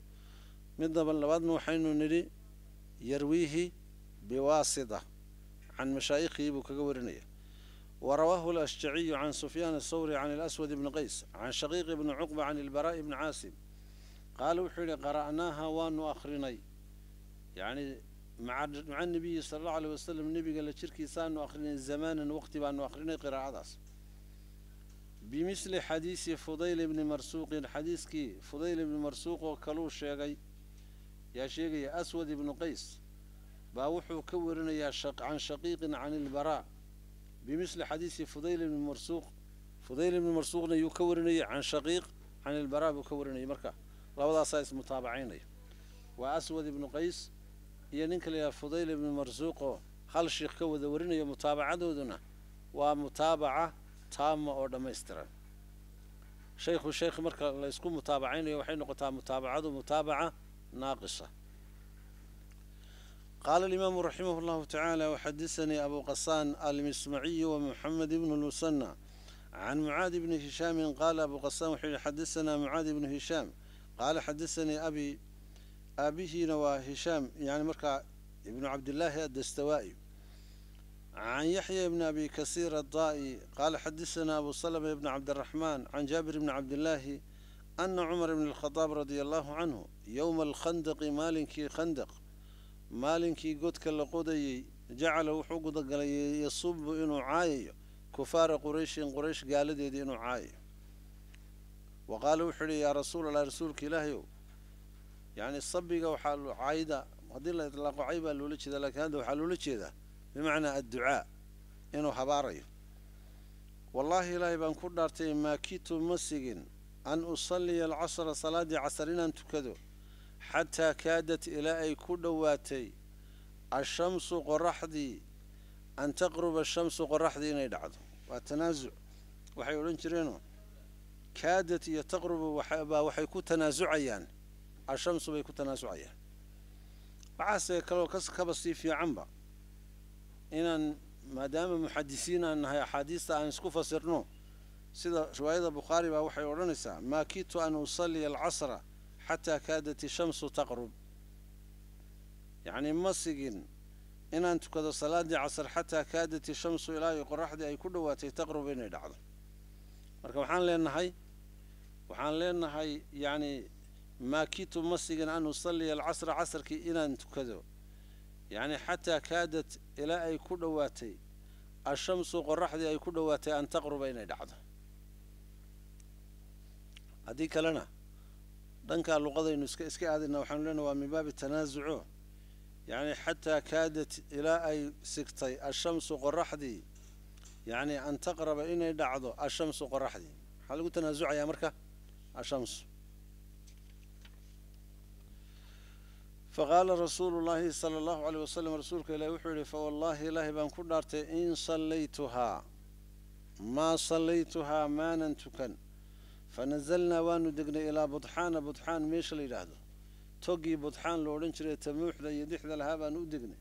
Midaba labaadna waxaynu nidhi yarwiihi biwaasida, can mashaayikhihi buu kaga warinaya. Warawaahu alashjaciyu can Sufyaan athawri can alaswad ibni Qays can Shaqiiq ibni Cuqba can ilbaraa'i ibni Caasim qaala wuxuu yidhi: qara'naaha, waanu akhrinay, yacni maca nabiyi sala allahu aleyh wasalam, nebiga la jirkiisaanu akhrinay, zamaanan, waqti baanu akhrinay qiraa'adaas, bimisli xadiisi Fudayl ibni Marsuuqin, xadiiskii Fudayl ibni Marsuuq oo kaluu sheegay. Yaa sheegaya? Aswad ibnu Qays baa wuxuu ka warinayaa can Shaqiiqin can ilbaraa bimisli xadiisi Fudayl ibni Marsuuq. Fudayl ibni Marsuuqna yuu ka warinayay? Can Shaqiiq can ilbaraa buu ka warinayay. Marka labadaasaa ismutaabacaynaya, waa Aswad ibnu Qays iyo ninka la yidhaha Fudayl ibnu Marsuuq oo hal sheikh ka wada warinayo. Mutaabacadooduna waa mutaabaca taama oo dhammaystiran. Shaykhu sheykh marka la isku mutaabacaynayo, waxay noqotaa mutaabacadu mutaabaca naaqisa. Qaala alimaamu raximah llahu tacaala: waxadisanii Abu Qasaan almismaciyu wamuxamed ibnu lmusanna can Mucaadi bni Hishaamin. Qaala Abu Qasaan wuxuu yihi: xadasanaa Mucaadi ibnu Hishaam qaala xadasanii abi, aabihiina waa Hishaam, yani markaa ibnu Cabdillaahi addastawaa'i, can Yaxya bni Abi Kasiir addaa'i qaala xadasanaa Abu Salama ibni Cabdiraxmaan can Jaabir bni Cabdillaahi ana Cumar bn alkhadaab radia allahu canhu yowma alkhandaqi, maalinkii khandaq, maalinkii godka la qodayey, jacala, wuxuu gudagalay, yasubu, inuu caayayo, kufaara Qurayshin, Quraysh gaaladeedii inuu caayayo. Wa qaala wuxuu yihi: yaa rasuul Allah, rasuulka Ilaahayow. Yacni sabiga waxaa caayda haddii la itlaaqo cay baa loola jeedaa, lakiin hadda waxaa loola jeedaa bimacnaa adducaa, inuu habaarayo. Wallaahi, Ilaahay baan ku dhaartay, maakitu, ma sigin, an usalliya alcasra, salaaddii casar inaan tukado, xataa kaadat, ilaa ay ku dhowaatay, ashamsu, qoraxdii, an taqruba ashamsu, qoraxdii inay dhacdo. Waa tanaasuc waxay odhan jireenoo kaadat iyo taqrubu baa waxay ku tanaasucayaan, ashamsu bay ku tanaasucayaan. Waxaase kaloo kaba sii fiicanba inaan, maadaama muxadisiin aan nahay, axaadiista aan isku fasirno. Sida riwaayada Bukhaari baa waxay odhanaysaa: maa kitu an usalliya alcasra. Xataa kaadat ishamsu taqrub, yacni ma sigin inaan tukado salaaddii casar xataa kaadat ishamsu, ilaa ay qoraxdii ay ku dhowaatay, taqrub, inay dhacdo. Marka waxaan leenahay yacni maa kidtu, ma sigin, an usalliya alcasra, casarkii inaan tukado, yacni xataa kaadat, ilaa ay ku dhowaatay, ashamsu, qoraxdii ay ku dhowaatay, an taqruba, inay dhacdo. Haddii kalena dhankaa luqadaynu iska aadayna, waxaanu leenahay waa min baabi tanaasuco, yacni xataa kaadat, ilaa ay sigtay, ashamsu, qoraxdii, yacni an taqraba, inay dhacdo, ashamsu, qoraxdii. Maxaa lagu tanaasucayaa marka? Ashamsu. Faqaala rasuulu llaahi sala allahu aleyh wasalam, rasuulka ilahi wuxuu yidhi: "Fawallaahi, ilaahay baan ku dhaartay, in sallaytuhaa, maa sallaytuhaa, maanan tukan." Fanazalnaa, waanu degnay, ilaa Budxaana, Budxaan meesha la yidhaahdo, toggii Budxaan lo odhan jiray, tamuuxda iyo dixda lahaa baanu u degnay.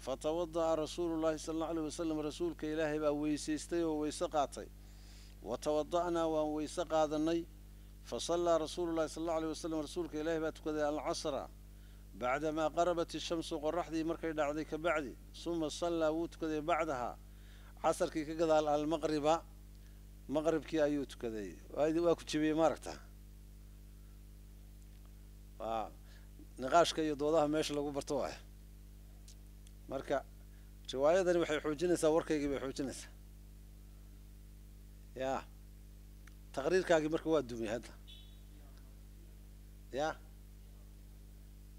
Fatawada'a rasuulu llahi sala allahu aleyh wasalam, rasuulka Ilaahay baa weysaystay oo weyse qaatay. Wa tawada'naa, waan weyse qaadanay. Fa sallaa rasuulu llahi sala allahu aleyh wasalam, rasuulka Ilaahay baa tukaday, alcasra bacdamaa qarabat ishamsu, qoraxdii markay dhacday ka bacdi. Suma sallaa, wuu tukaday, bacdahaa, casarkii ka gadaal, almaqriba, maqribkii ayuu tukaday. Waa ku jebiyey, maaragta? Waa niqaashka iyo doodaha meesha lagu barto waay. Marka riwaayadani waxay xoojinaysaa warkaygii bay xoojinaysaa. Ya taqriirkaagii marka waa dumay hadda. Ya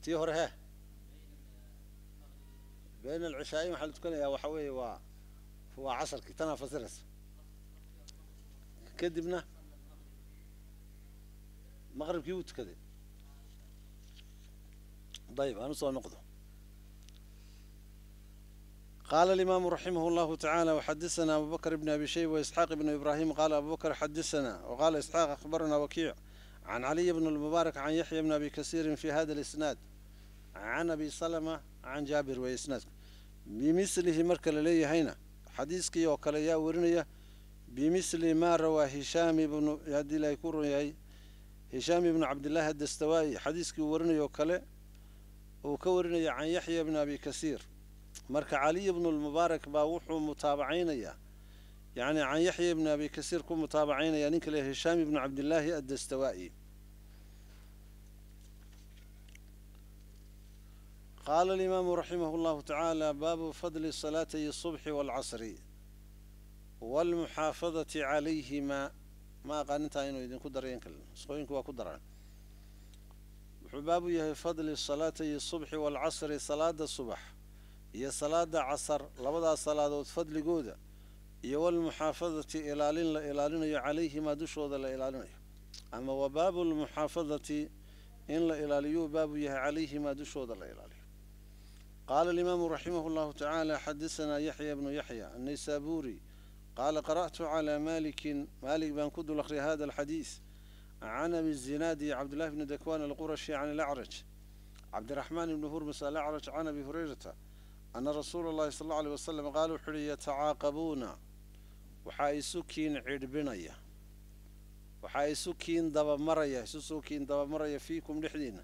tii hore he bayna alcishaayin waxaa la tukanayaa, waxa weeye waa casarkii, tanaa fasiraysa. Kadibna maqribkii wuu tukaday. Dayib, aan usoo noqdo. قال الإمام رحمه الله تعالى: وحدثنا أبو بكر بن أبي شيبة وإسحاق بن إبراهيم. قال أبو بكر: حدثنا. وقال إسحاق: أخبرنا وكيع عن علي بن المبارك عن يحيى بن أبي كثير في هذا الإسناد عن أبي سلمة عن جابر وإسناد بمثله. Marka la leeyahayna xadiiskii oo kale yaa warinaya? بمثل ما روى هشام بن, haddii Ilaahay ku run yahay, Hishaam ibnu Cabdillaahi Adastawaa'i, xadiiskii uu warinayo kale uu ka warinaya can Yaxya bni Abi Kasiir. Marka Caliy bnu Lmubaarak baa wuxuu mutaabacaynayaa, yacni can Yaxya ibni Abi Kasiir ku mutaabacaynaya ninka le Hishaam ibnu Cabdillaahi Addastawaa'i. قال الإمام رحمه الله تعالى: باب فضل صلاتي الصبح والعصر والمحافظة عليهما. Ma aqaan intaa inuu idinku darayan kale, nusqooyinku waa ku daraan. Wuxuu baabu yahay fadli salaatay subxi waalcasri, salaada subax iyo salaada casar, labadaas salaadood fadligooda, iyo walmuxaafadati, ilaalin la ilaalinayo, calayhimaa, dushooda la ilaalinayo, ama wa baabu lmuxaafadati, in la ilaaliyuu baabu yahay, calayhimaa, dushooda la ilaaliyo. قال الإمام رحمه الله تعالى: حدثنا يحيى بن يحيى النيسابوري قال: قرأت على مالك، مالك بان ku dul akhriyay، هذا الحديث عن أبي الزناد عبد الله بن ذكوان القرشي عن الأعرج عبد الرحمن بن هرمز الأعرج عن أبي هريرة أن رسول الله صلى الله عليه وسلم قال, wuxuu yidhi: يتعاقبون, waxaa isu kiin cidhbinaya, waxaa isu kiin dabamaraya, isu soo kiin dabamaraya, فيكم, dhexdiina.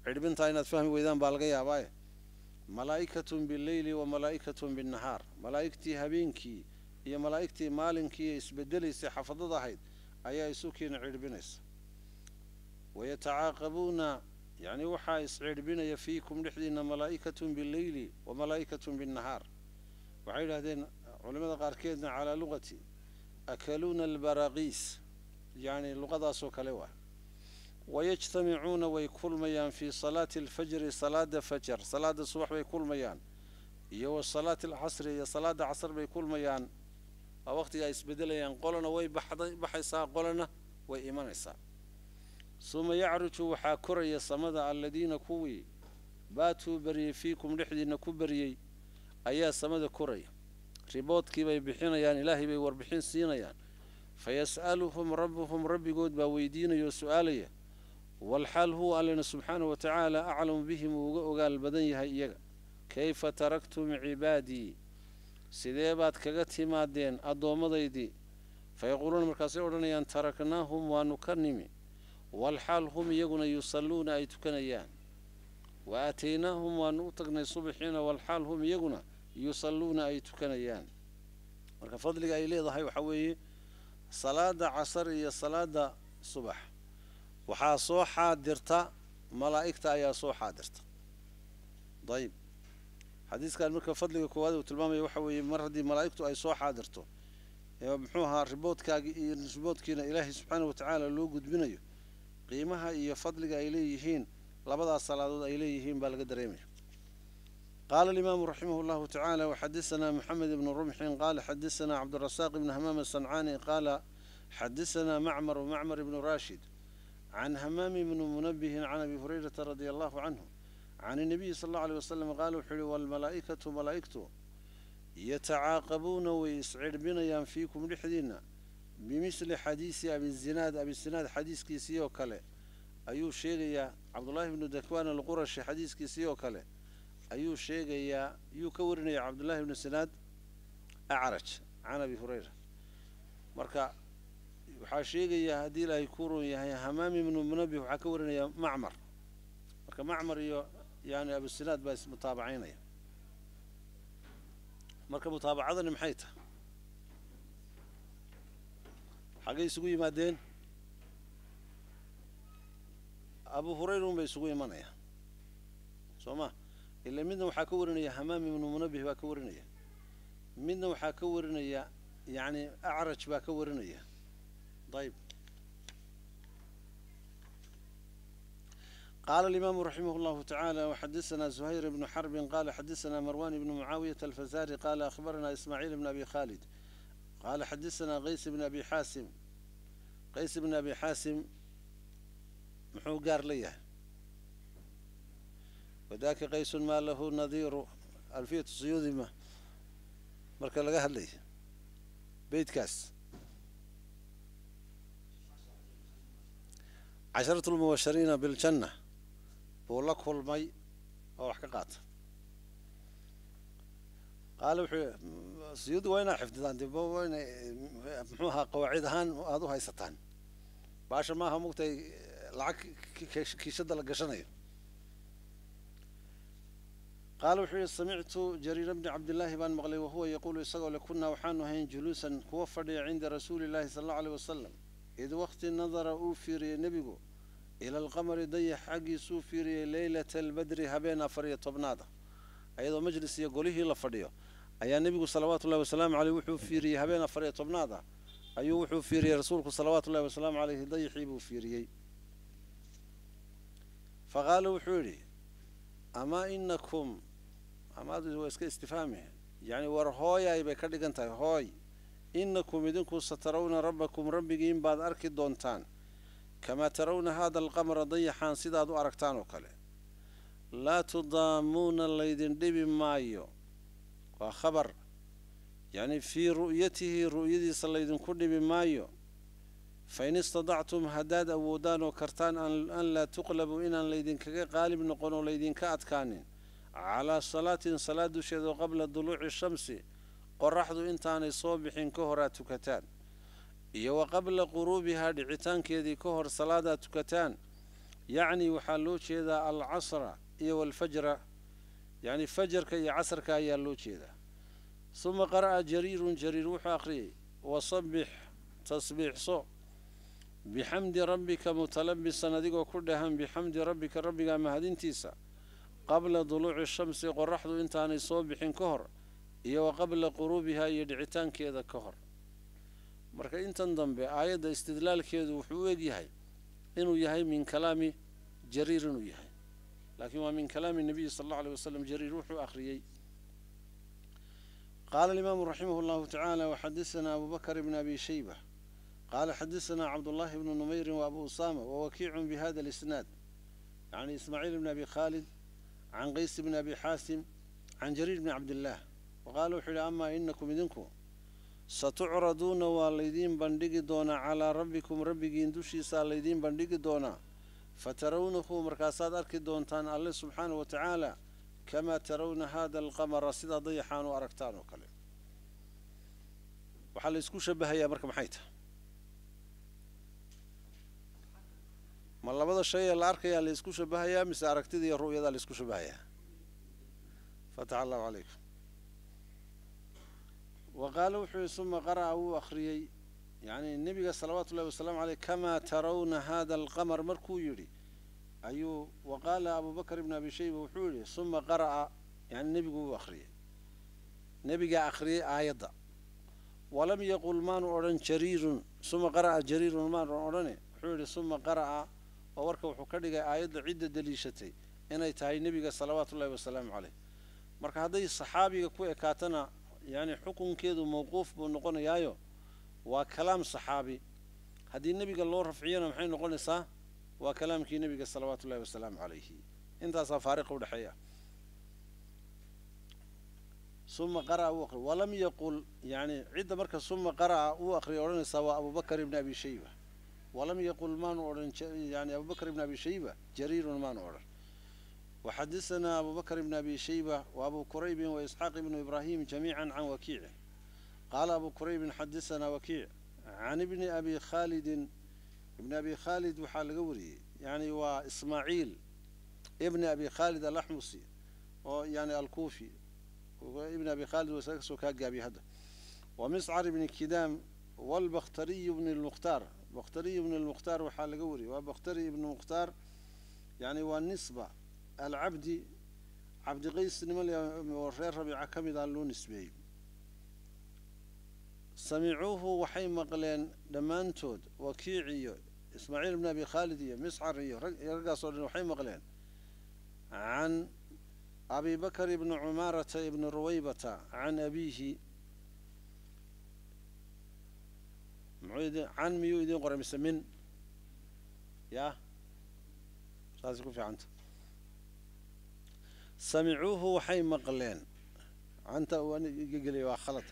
Cidhbintaa inaad fahmi weydaan baa laga yaabaaye. ملائكة بالليل وملائكة بالنهار, malaa'igtii habeenkii iyo malaa'igtii maalinkii isbedelaysay, xafadada ahayd, ayaa isu kiin cidhbinaysa. ويتعاقبون, yacni waxaa iscidhbinaya, فيكم, dhexdiina, ملائكة بالليل وملائكة بالنهار. Waxay yidhahdeen culimada qaarkeedna calaa لغة أكلون البراغيث, yacni luqadaasoo kale waa. ويجتمعون, way kulmayaan, في صلاة الفجر, salaada fajar, salaada subax bay kulmayaan, iyo wa صلاة العصر, iyo salaada casr bay kulmayaan. Waa waqtiga ay isbedelayaan, qolona way baxday baxaysaa, qolona way imanaysaa. ثم يعرج, waxaa koraya samada, الذين, kuwii, باتوا, beriyey, فيكم, dhexdiina ku beriyey, ayaa samada koraya. Riboodkii bay bixinayaan, Ilaahay bay warbixin siinayaan. فيسألهم ربهم, rabbigood baa weydiinaya oo su-aalaya, والحال هو, allena subxaanahu wa tacaala, أعلم بهم, uu uga ogaal badan yahay iyaga. كيف تركتم عبادي, sidee baad kaga timaadeen addoommadaydii? فيقولون, markaasay odhanayaan: تركناهم, waanu ka nimi. Walxaal hum iyaguna yusalluuna ay tukanayaan. Wa aataynaahum waanu u tagnay subaxiina, walxaal hum iyaguna yusalluuna ay tukanayaan. Marka fadliga ay leedahay waxaa weeye salaada casar iyo salaada subax waxaa soo xaadirta malaa'igta ayaa soo xaadirta. Dayib, xadiiskan marka fadliga koowaad uu tilmaamaya waxa weeye mar haddii malaa'igtu ay soo xaadirto muxuu ahaa riboodkaagi iyo riboodkiina Ilaahay subxaanahu watacaala loo gudbinayo, qiimaha iyo fadliga ay leeyihiin labadaas salaadood ay leeyihiin baa laga dareemaya. Qaala alimaamu raximah llahu tacaala waxaddasanaa Maxamed ibnu Rumxin qaala xadasanaa Cabdirasaaq ibnu Hamaam asancaani qaala xadasanaa Macmar Macmar ibnu Raashid can Hamaam ibni Munabihin can Abi Hurayrata radia allahu canhu can inabiyi sal allahu aleyh wasalam qaala wuxuu yihi waalmalaa'ikatu malaa'igtu yatacaaqabuuna way iscidhbinayaan fiikum dhexdiinna bimisli xadiisi Abizinaad, Abizinaad xadiiskiisii oo kale ayuu sheegayaa. Cabdullaahi ibnu Dakwaan alqurashi xadiiskiisii oo kale ayuu sheegayaa, yuu ka warinaya Cabdullaahi ibnu Sinaad Acraj can Abi Hurayra. Marka waxaa sheegayaa haddii Ilaahay ku ron yahay Hamaam ibnu Munabih waxaa ka warinaya Macmar. Marka Macmar iyo yani Abusinaad baa ismutaabacaynaya. Marka mutaabacadani maxay tahay? Xaggay isugu yimaadeen? Abu Hurayra un bay isugu imanayaan, soo ma? Ila midna waxaa ka warinaya Hamaam ibnu Munabih baa ka warinaya, midna waxaa ka warinaya yani Acraj baa ka warinaya. Dayib, qaala alimaamu raximah llahu tacaala waxadasanaa Zuhayr ibnu Xarbin qaala xadasanaa Marwan ibnu Mucaawiyata alfazari qaala akhbaranaa Ismaaciil ibn Abi Khaalid qaala xadasanaa Qays ibn Abi Xaasim. Qays ibn Abi Xaasim muxuu gaar la yahay? Wadaaka qaysun maa lahu nadiiru, alfiyatu suyuudi ma marka laga hadlaya beytkaas casharatu lmubashiriina biljanna buu la kulmay oo wax ka qaata. Qaala wuxuu suyuudi waa inaa xifdidaan dib, waa inay muxuu ahaa qawaacid ahaan aada u haysataan baasha maaha mugtay lacag kiishada la gashanayo. Qaala wuxuu yihi samictu Jariir bni Cabdillaahi baan maqlay wahuwa yaquulu isagoo le kunnaa waxaanu ahayn juluusan kuwa fadhiya cinda rasuuli llahi sala allahu aleyh wasalam id waqti nadara uu fiiriyey nebigu ila alqamari dayax xaggiisuu fiiriyey leylata albadri habeen 14aad ayadoo majlis iyo golihii la fadhiyo ayaa nebigu salawaatu ullahi wasalaamu caleyh wuxuu fiiriyey habeen 14aad ayuu wuxuu fiiriyey rasuulku salawaatu ullahi wasalaamu caleyhi dayaxii buu fiiriyey. Faqaala wuxuu yidhi amaa inakum, amaadu waa iska istifhaame, yacni war hooyay bay ka dhigan tahay, hooy inakum idinku satarawna rabbakum rabbigiin baad arki doontaan kamaa tarawna haada alqamara dayaxaan sidaad u aragtaan oo kale, laa tudaamuuna laydin dhibi maayo. Waa khabar, yacni fii ru'yatihi ru'yadiisa laydinku dhibi maayo. Fain istadactum haddaad awoodaan oo kartaan an laa tuqlabuu inaan laydinkaga qaalib noqon oo laydinka adkaanin calaa salaatin salaad dusheeda qabla duluuci shamsi qoraxdu intaanay soo bixin ka hor aad tukataan, iyo wa qabla quruubihaa dhicitaankeedii ka hor salaadaad tukataan. Yacni waxaa loo jeedaa alcasra iyo walfajra, yacni fajarka iyo casarka ayaa loo jeedaa. Suma qara'a Jariirun, Jariir wuxuu akhriyey wasabbix tasbiixso bixamdi rabbika mutalabisan adigoo ku dhahan bixamdi rabbika rabbigaa mahadintiisa qabla duluuci shamsi qoraxdu intaanay soo bixin ka hor iyo wa qabla quruubihaa iyo dhicitaankeeda ka hor. Marka intan dambe aayadda istidlaalkeedu wuxuu u egyahay inuu yahay min kalaami Jariir inuu yahay, laakiin waa min kalaami nabiyi sala allahu aleyh wasalam. Jariir wuxuu akhriyey. Qaala alimaamu raximah llahu tacaala waxadasanaa Abu Bakr ibn Abi Shayba qaala xadasanaa Cabdullaahi bnu Numayrin wa Abu Usaama wawakiicun bihada alisnaad, yacni Ismaaciil bni Abi Khaalid can Qays bni Abi Xaasim can Jariir bni Cabdillaah. Waqaala wuxuu yihi amaa inakum idinku satucraduuna waa laydiin bandhigi doonaa calaa rabbikum rabbigiin dushiisaa laydiin bandhigi doonaa, fatarawnahu markaasaad arki doontaan Alle subxaanahu wa tacaala kamaa tarawna haada alqamara sidaa dayaxaan u aragtaan oo kale. Waxaa la isku shabahayaa marka maxay tahay? Ma labada shay ee la arkayaa la isku shabahayaa mise aragtida iyo ru'yada la isku shabahayaa? Fatax allahu calaykum. Wa qaala wuxuu yihi suma qara'a wuu akhriyey, yacni nebiga salawaatu ullahi wasalaamu caleyh kamaa tarawna hada alqamar markuu yidhi ayuu wa qaala Abubakar ibn Abi Shayba wuxuu yidhi suma qara'a, yani nebigu wuu akhriyey, nebigaa akhriyey aayadda. Walam yaqul maanu odhan jariirun suma qara'a jariirun maanu odhane, wuxuu yidhi suma qara'a, oo warka wuxuu ka dhigay aayadda cidda daliishatay inay tahay nebiga salawaatu ullahi wasalaamu caleyh. Marka hadday saxaabiga ku ekaatana yani xukunkeedu mawquuf buu noqonayaayo, waa kalaam saxaabi. Haddii nebiga loo rafciyana maxay noqonaysaa? Waa kalaamkii nebiga salawaatu ullahi wasalaamu calayhi. Intaasaa faariqa udhexeeya. Suma qara'a wuu akhriyay, walam yaqul, yani cidda marka suma qara'a uu akhriyay odhanaysaa waa Abubakar ibni Abi Shayba. Walam yaqul maanu odhan, yani Abubakar ibni Abi Shayba jariirun maanu odhan. وحدثنا أبو بكر بن أبي شيبة وأبو كريب وإسحاق بن إبراهيم جميعا عن وكيع. قال أبو كريب حدثنا وكيع عن ابن أبي خالد، ابن أبي خالد وحال قوري يعني وإسماعيل ابن أبي خالد الأحمصي يعني الكوفي، وابن أبي خالد وسكسو كاقابي هذا، ومسعر بن كدام والبختري بن المختار، بختري بن المختار وحال قوري، وبختري بن المختار يعني والنسبة العبدي عبد قيس نمل reer Rabiica ka mid ah loo nisbeeyey. Samicuuhu waxay maqleen dhammaantood, Wakiic iyo Ismaaciil ibn Abi Khaalid iyo Miscar iyo raggaas oo dhan waxay maqleen can Abi Bakr ibni Cumaarata ibni Ruwaybata can abiihi. Muxuu can miyuu idiin qoray mise min? Ya saasi ku fiicanta. Samicuuhu waxay maqleen canta gelay waa khalad.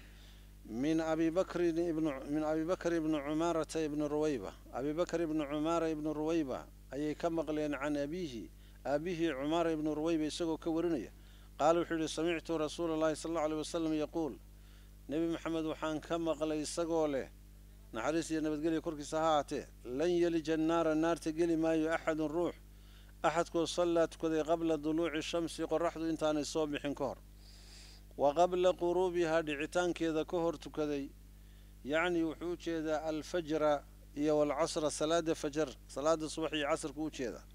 Min Abi Bakrin ibn min Abi Bakr ibni Cumaarata ibni Ruwayba, Abi Bakr ibni Cumaara ibni Ruwayba ayay ka maqleen can abiihi, aabihii Cumaara ibni Ruwayba isagoo ka warinaya. Qaala wuxuu yihi samictu rasuula allahi sala allau aleyh wasalam yaquul, nebi Maxamed waxaan ka maqlay isagoo leh naxariis iyo nabadgelya korkiisa ha ahaatee, lan yelija annaara naarta geli maayo axadun ruux axadkoo sallaa tukaday qabla duluuci shamsi qoraxdu intaanay soo bixin ka hor, wa qabla quruubihaa dhicitaankeeda ka hor tukaday. Yacni wuxuu u jeedaa alfajra iyo walcasra, salaada fajar, salaada subax iyo casrka u jeedaa.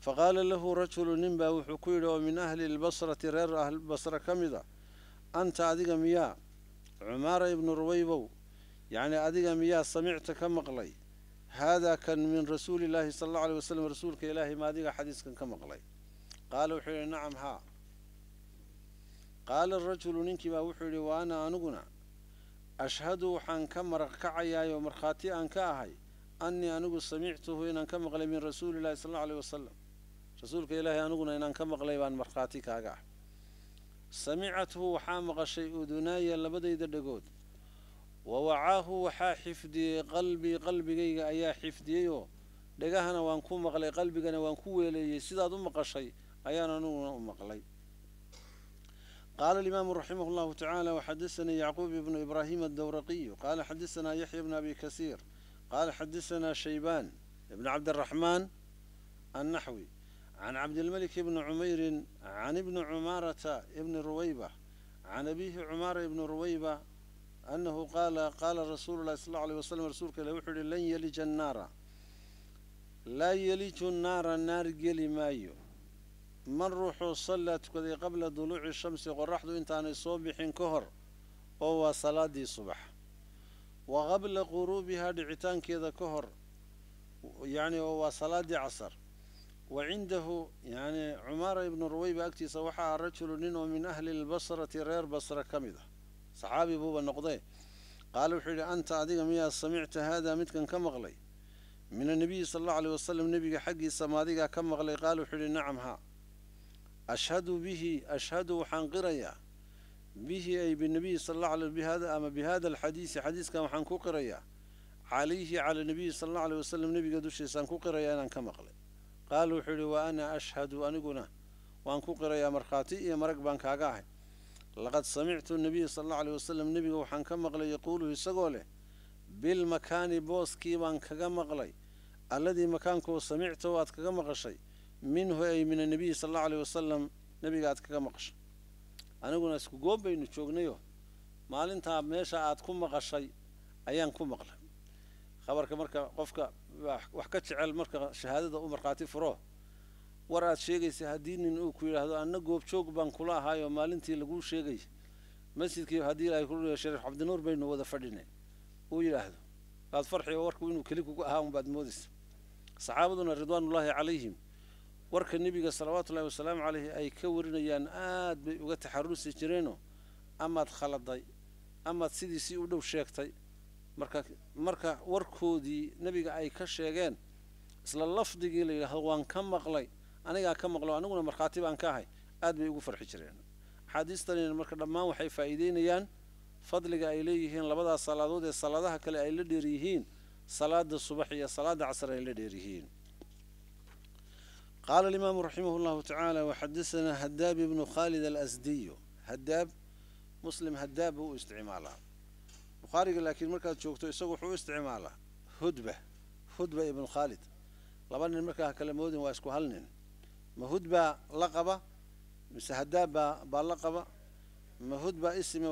Faqaala lahu rajulu, nin baa wuxuu ku yidhi oo min ahli lbasrati reer ahlbasra ka mid a, anta adiga miyaa Cumaara ibnu Ruwaybow, yacni adiga miyaa samicta ka maqlay haadaa kan min rasuuli illaahi sala allahu aleyh wasalam, rasuulka ilaahay ma adiga xadiiskan ka maqlay? Qaala wuxuu yidhi nacam haa. Qaala arajulu ninkii baa wuxuu yidhi wa ana aniguna ashhadu waxaan ka maraq kacayaayoo markhaati aan ka ahay annii anigu samictuhu inaan ka maqlay min rasuuli illahi sala allahu aleyh wasalam, rasuulka ilaahay aniguna inaan ka maqlay baan markhaati kaaga ah. Samicathu waxaa maqashay udunaaya labadayda dhegood, wa wacaahu waxaa xifdiyey qalbii, qalbigayga ayaa xifdiyeyoo dhegahana waan ku maqlay qalbigana waan ku weeleeyey, sidaad u maqashay ayaan aniguna u maqlay. Qaala alimaamu raximah llahu tacaala waxadasanii Yacquub ibnu Ibraahim addawraqiyu qaala xadasanaa Yaxya bnu Abi Kasiir qaala xadasanaa Shaybaan ibn Cabdiraxmaan annaxwi can Cabdilmalik ibni Cumeyrin can ibni Cumaarata ibni Ruwayba can abiihi Cumaara ibni Ruwayba annahu qaala qaala rasuulu llahi sal allau aleyh wasalam, rasuulka ilah wuxuu yihi lan yelija annaara, laa yeliju naara naar geli maayo man ruuxuu sallaa tukaday qabla duluuci shamsi qoraxdu intaanay soo bixin ka hor, oo waa salaadii subax, wa qabla quruubihaa dhicitaankeeda ka hor, yacni oo waa salaadii casar. Wa cindahu yani Cumaara ibnu Ruwayba agtiisa waxaa ah rajulu nin oo min ahli lbasrati reer Basra ka mid ah, saxaabi buuba noqdee. Qaala wuxuu yidhi anta adiga miyaa samicta haadaa midkan ka maqlay min annabiyi sala allahu aleyh wasalam, nebiga xaggiisa ma adigaa ka maqlay? Qaala wuxuu yidhi nacam haa. Ashhadu bihi, ashhadu waxaan qirayaa bihi ay binabiyi sala allahu alay bihada ama bihada alxadiisi, xadiiskan waxaan ku qirayaa calayhi cala nabiyi sala allahu aleyh wasalam, nebiga dushiisaan ku qirayaa inaan ka maqlay. Qaala wuxuu yidhi wa ana ashhadu, aniguna waan ku qirayaa markhaati iyo marag baan kaaga ahay. Laqad samictu nabiya sala allahu aleyh wasalam, nebiga waxaan ka maqlay yaquulu isagoo leh bilmakaani booskii baan kaga maqlay Alladii makaankuu samictahu aad kaga maqashay, minhu ay min annabiyi sala allahu aleyh wasalam, nebiga aad kaga maqashay. Aniguna isku goob baynu joognayo, maalintaa meesha aad ku maqashay ayaan ku maqlay khabarka. Marka qofka wax ka jecel marka shahaadada u markhaati furo war aad sheegaysa, haddii nin uu ku yidhaahdo anna goobjoog baan kula ahaayoo maalintii laguu sheegay masjidkii, haddii Ilahay ku Shariif Cabdinuur baynu wada fadhinay uu yidhaahdo, waad farxi oo warku inuu keli kugu ahaa unbaad moodaysa. Saxaabaduna ridwaanullaahi calayhim warka nebiga salawaatullahi wasalaamu caleyhi ay ka warinayaan aad bay uga taxarusi jireenoo, amaad khaladay amaad sidiisii u dhow sheegtay. Marka warkoodii nebiga ay ka sheegeen isla lafdigii la yidhaahdo waan ka maqlay, anigaa ka maqlo, aniguna markhaati baan ka ahay, aad bay ugu farxi jireen. Axaadiistanina marka dhammaan waxay faa'iideynayaan fadliga ay leeyihiin labadaas salaadood ee salaadaha kale ay la dheer yihiin, salaada subax iyo salaada casr ay la dheer yihiin. Qaala alimaamu raximah llahu tacaala: waxadasanaa Hadaab ibnu Khaalid Alasdiyu. Hadaab, Muslim hadaab buu u isticmaalaa, Bukhaariga laakiin markaad joogto isagu wuxuu u isticmaalaa Hudba, Hudba ibnu Khaalid. Laba nin markaa kala moodin, waa isku hal nin. Ma Hudbaa la qaba mise hadaab baa la qaba? Ma Hudba ismi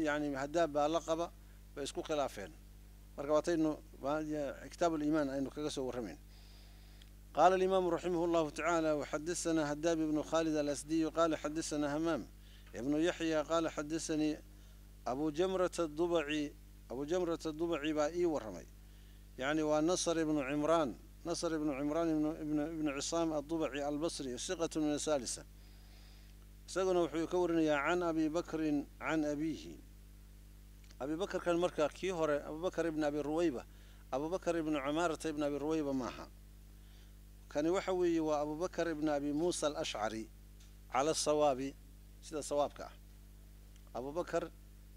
yani hadaab baa la qaba? Bay isku khilaafeen. Marka waataynu Kitaab Aliimaan aynu kaga soo warramayn. Qaala alimaamu raximah llahu tacaala: waxadasanaa Hadaab ibnu Khaalid Alasdiyu qaala xadasanaa Hamaam ibnu Yaxya qaala xadasanii Abu Jamrata Dubaci. Abu Jamrata Dubaci baa ii warramay, yacni waa Nasr ibnu Cimraan, Nasr ibnu Cimraan ibnu Cisaam Addubaci Albasri, siqatu min asalisa. Isaguna wuxuu ka warinayaa can Abi Bakrin can abiihi. Abi Bakrkan marka kii hore Abubakar ibn Abi Ruwayba, Abubakar ibnu Cumaarata ibn Abi Ruwayba maaha. Kani waxa weeye waa Abubakar ibn Abi Muusa Alashcari cala asawaabi, sida sawaabka ah Abubakar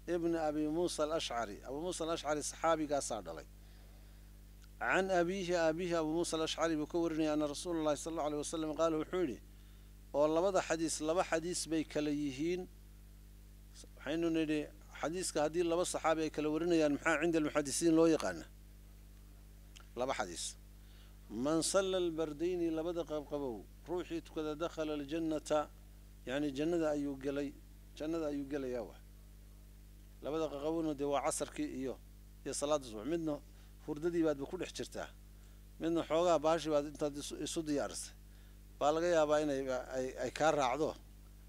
ibn Abi Muusa Alashcari. Abu Muusa Alashcari saxaabigaasaa dhalay. Can abiihi, aabihi Abu Muusa Alashcari buu ka warinaya, ana rasuula llahi sala allau aleyh wasalam qaala, wuxuu yidhi. Oo labada xadiis laba xadiis bay kala yihiin. Waxaynu nidhi xadiiska haddii laba saxaabi ay kala warinayaan, maxaa cinda almuxadisiin loo yaqaana? Laba xadiis. Man salla albardayni, labada qabqabow ruuxii tukada, dakhala aljannata, yacni jannada ayuu gelay, jannada ayuu gelayaa. Wa labada qaqabowna dee waa casarkii iyo salaada subax. Midna hurdadii baadba ku dhex jirtaa, midna xoogaa baashi baad intaad isu diyaarisay baa laga yaabaa inay ay kaa raacdo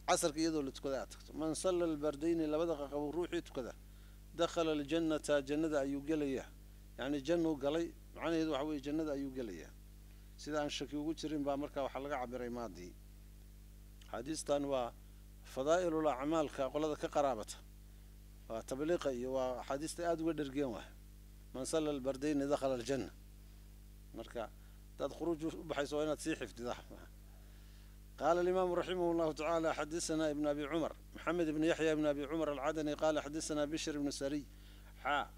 casarka iyadoo la tukada aad tagto. Man salla albardayni, labada qaqabow ruuxii tukada, dakhala aljannata, jannada ayuu gelayaa. Yacni jannuu galay macnaheedu waxa weeye jannada ayuu gelayaa, sida aan shaki ugu jirin baa marka waxaa laga cabiray maadii. Axaadiistan waa fadaa'ilul acmaalka qolada ka qaraabata, waa tabliiqa iyo waa axaadiista aada uga dhergeen. Waay man salla albardayni dakhala aljanna. Marka hadaad khuruuj u baxayso waa inaad sii xifdidaa. Qaala alimaamu raximah llahu tacaala: xadasanaa ibn Abi Cumar, Maxamed ibn Yaxya ibn Abi Cumar Alcadani, qaala xadasanaa Bishr ibnu Sariy xaa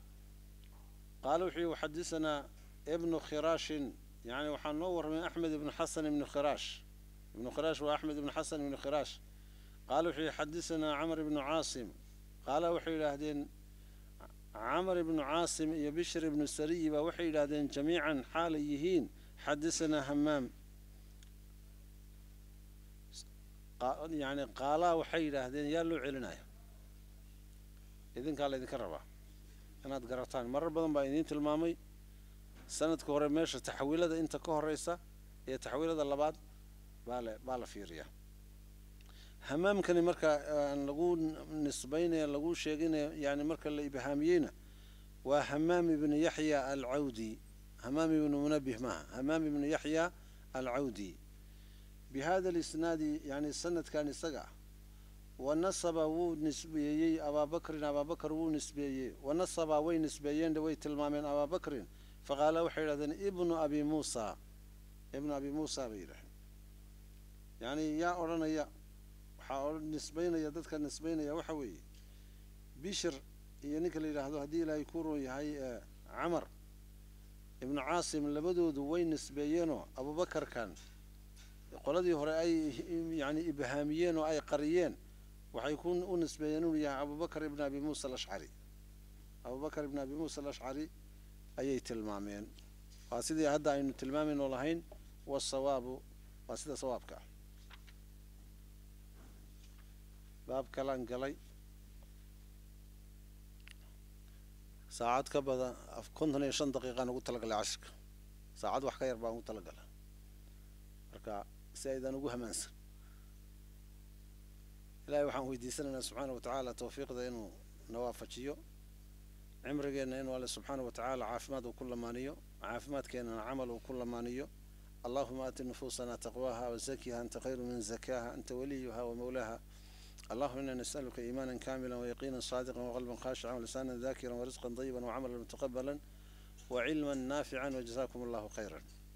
qaala wuxuu yihi: xadasanaa ibnu Khiraashin. Yani waxaa noo warramay Axmed ibnu Xasan ibnu Khiraash. Ibnu Khiraash waa Axmed ibnu Xasan ibnu Khiraash. Qaala wuxuu yihi: xadasanaa Camr ibnu Caasim. Qaala waxay yidhaahdeen Camar ibnu Caasim iyo Bishr ibnu Sariyi baa waxay yidhaahdeen jamiican xaalay yihiin: xadasanaa Hamaam. Yani qaalaa waxay yidhaahdeen, yaa loo celinaya? Idinkaa laydinka rabaa inaad garataan. Marar badan baa idiin tilmaamay sanadka hore meesha taxwiilada inta ka horeysa iyo taxwiilada labaad baa la fiiriyaa. Hamaamkani marka aan lagu nisbaynaya, lagu sheeginaya, yani marka la ibhaamiyeyna, waa Hamaam ibnu Yaxya Alcawdi. Hamaam ibnu Munabih maaha, Hamaam ibnu Yaxya Alcawdi. Bihada alisnaadi, yani sanadkan isaga ah, wanasaba wuu nisbeeyey Abaabakrin, Abaabakar wuu nisbeeyey. Wanasaba way nisbeeyeen, way tilmaameen Abaabakrin. Faqaala waxay yidhahdeen ibnu Abi Muusa, ibnu Abi Muusa bay yidhahdeen. Yani yaa odhanaya? Waxaa nisbaynaya, dadka nisbaynaya waxa weeye Bishir iyo ninka la yidhaahdo, haddii Ilaahay ku roon yahay, Camar ibnu Caasim. Labadoodu way nisbeeyeenoo Abubakarkan qoladii hore ay yani ibhaamiyeen oo ay qariyeen waxay ku u nisbeeyeen inuu yahay Abubakar ibn Abi Muusa Alashcari. Abubakar ibn Abi Muusa Alashcari ayay tilmaameen. Waa sidii hadda aynu tilmaamayno lahayn, wasawaabu waa sida sawaabka ah. Baab kalaan galay saacad ka badan 55 daqiiqaan ugu talagalay cashirka, saacad wax ka yar baan ugu talagalay, marka si aydan ugu hamaansan. Ilahay waxaan weydiisanaynaa subxaana wa tacaala tawfiiqda inuu nawaafajiyo, cimrigeenna inuu Alle subxaana wa tacaala caafimaad uu ku lamaaniyo, caafimaadkeennana camal uu ku lamaaniyo. Allahuma aati nufuusana taqwaaha wazakiha anta khayru man zakaaha anta waliyuha wamawlaaha. اللهم إنا نسألك إيمانا كاملا ويقينا صادقا وقلبا خاشعا ولسانا ذاكرا ورزقا طيبا وعملا متقبلا وعلما نافعا، وجزاكم الله خيرا.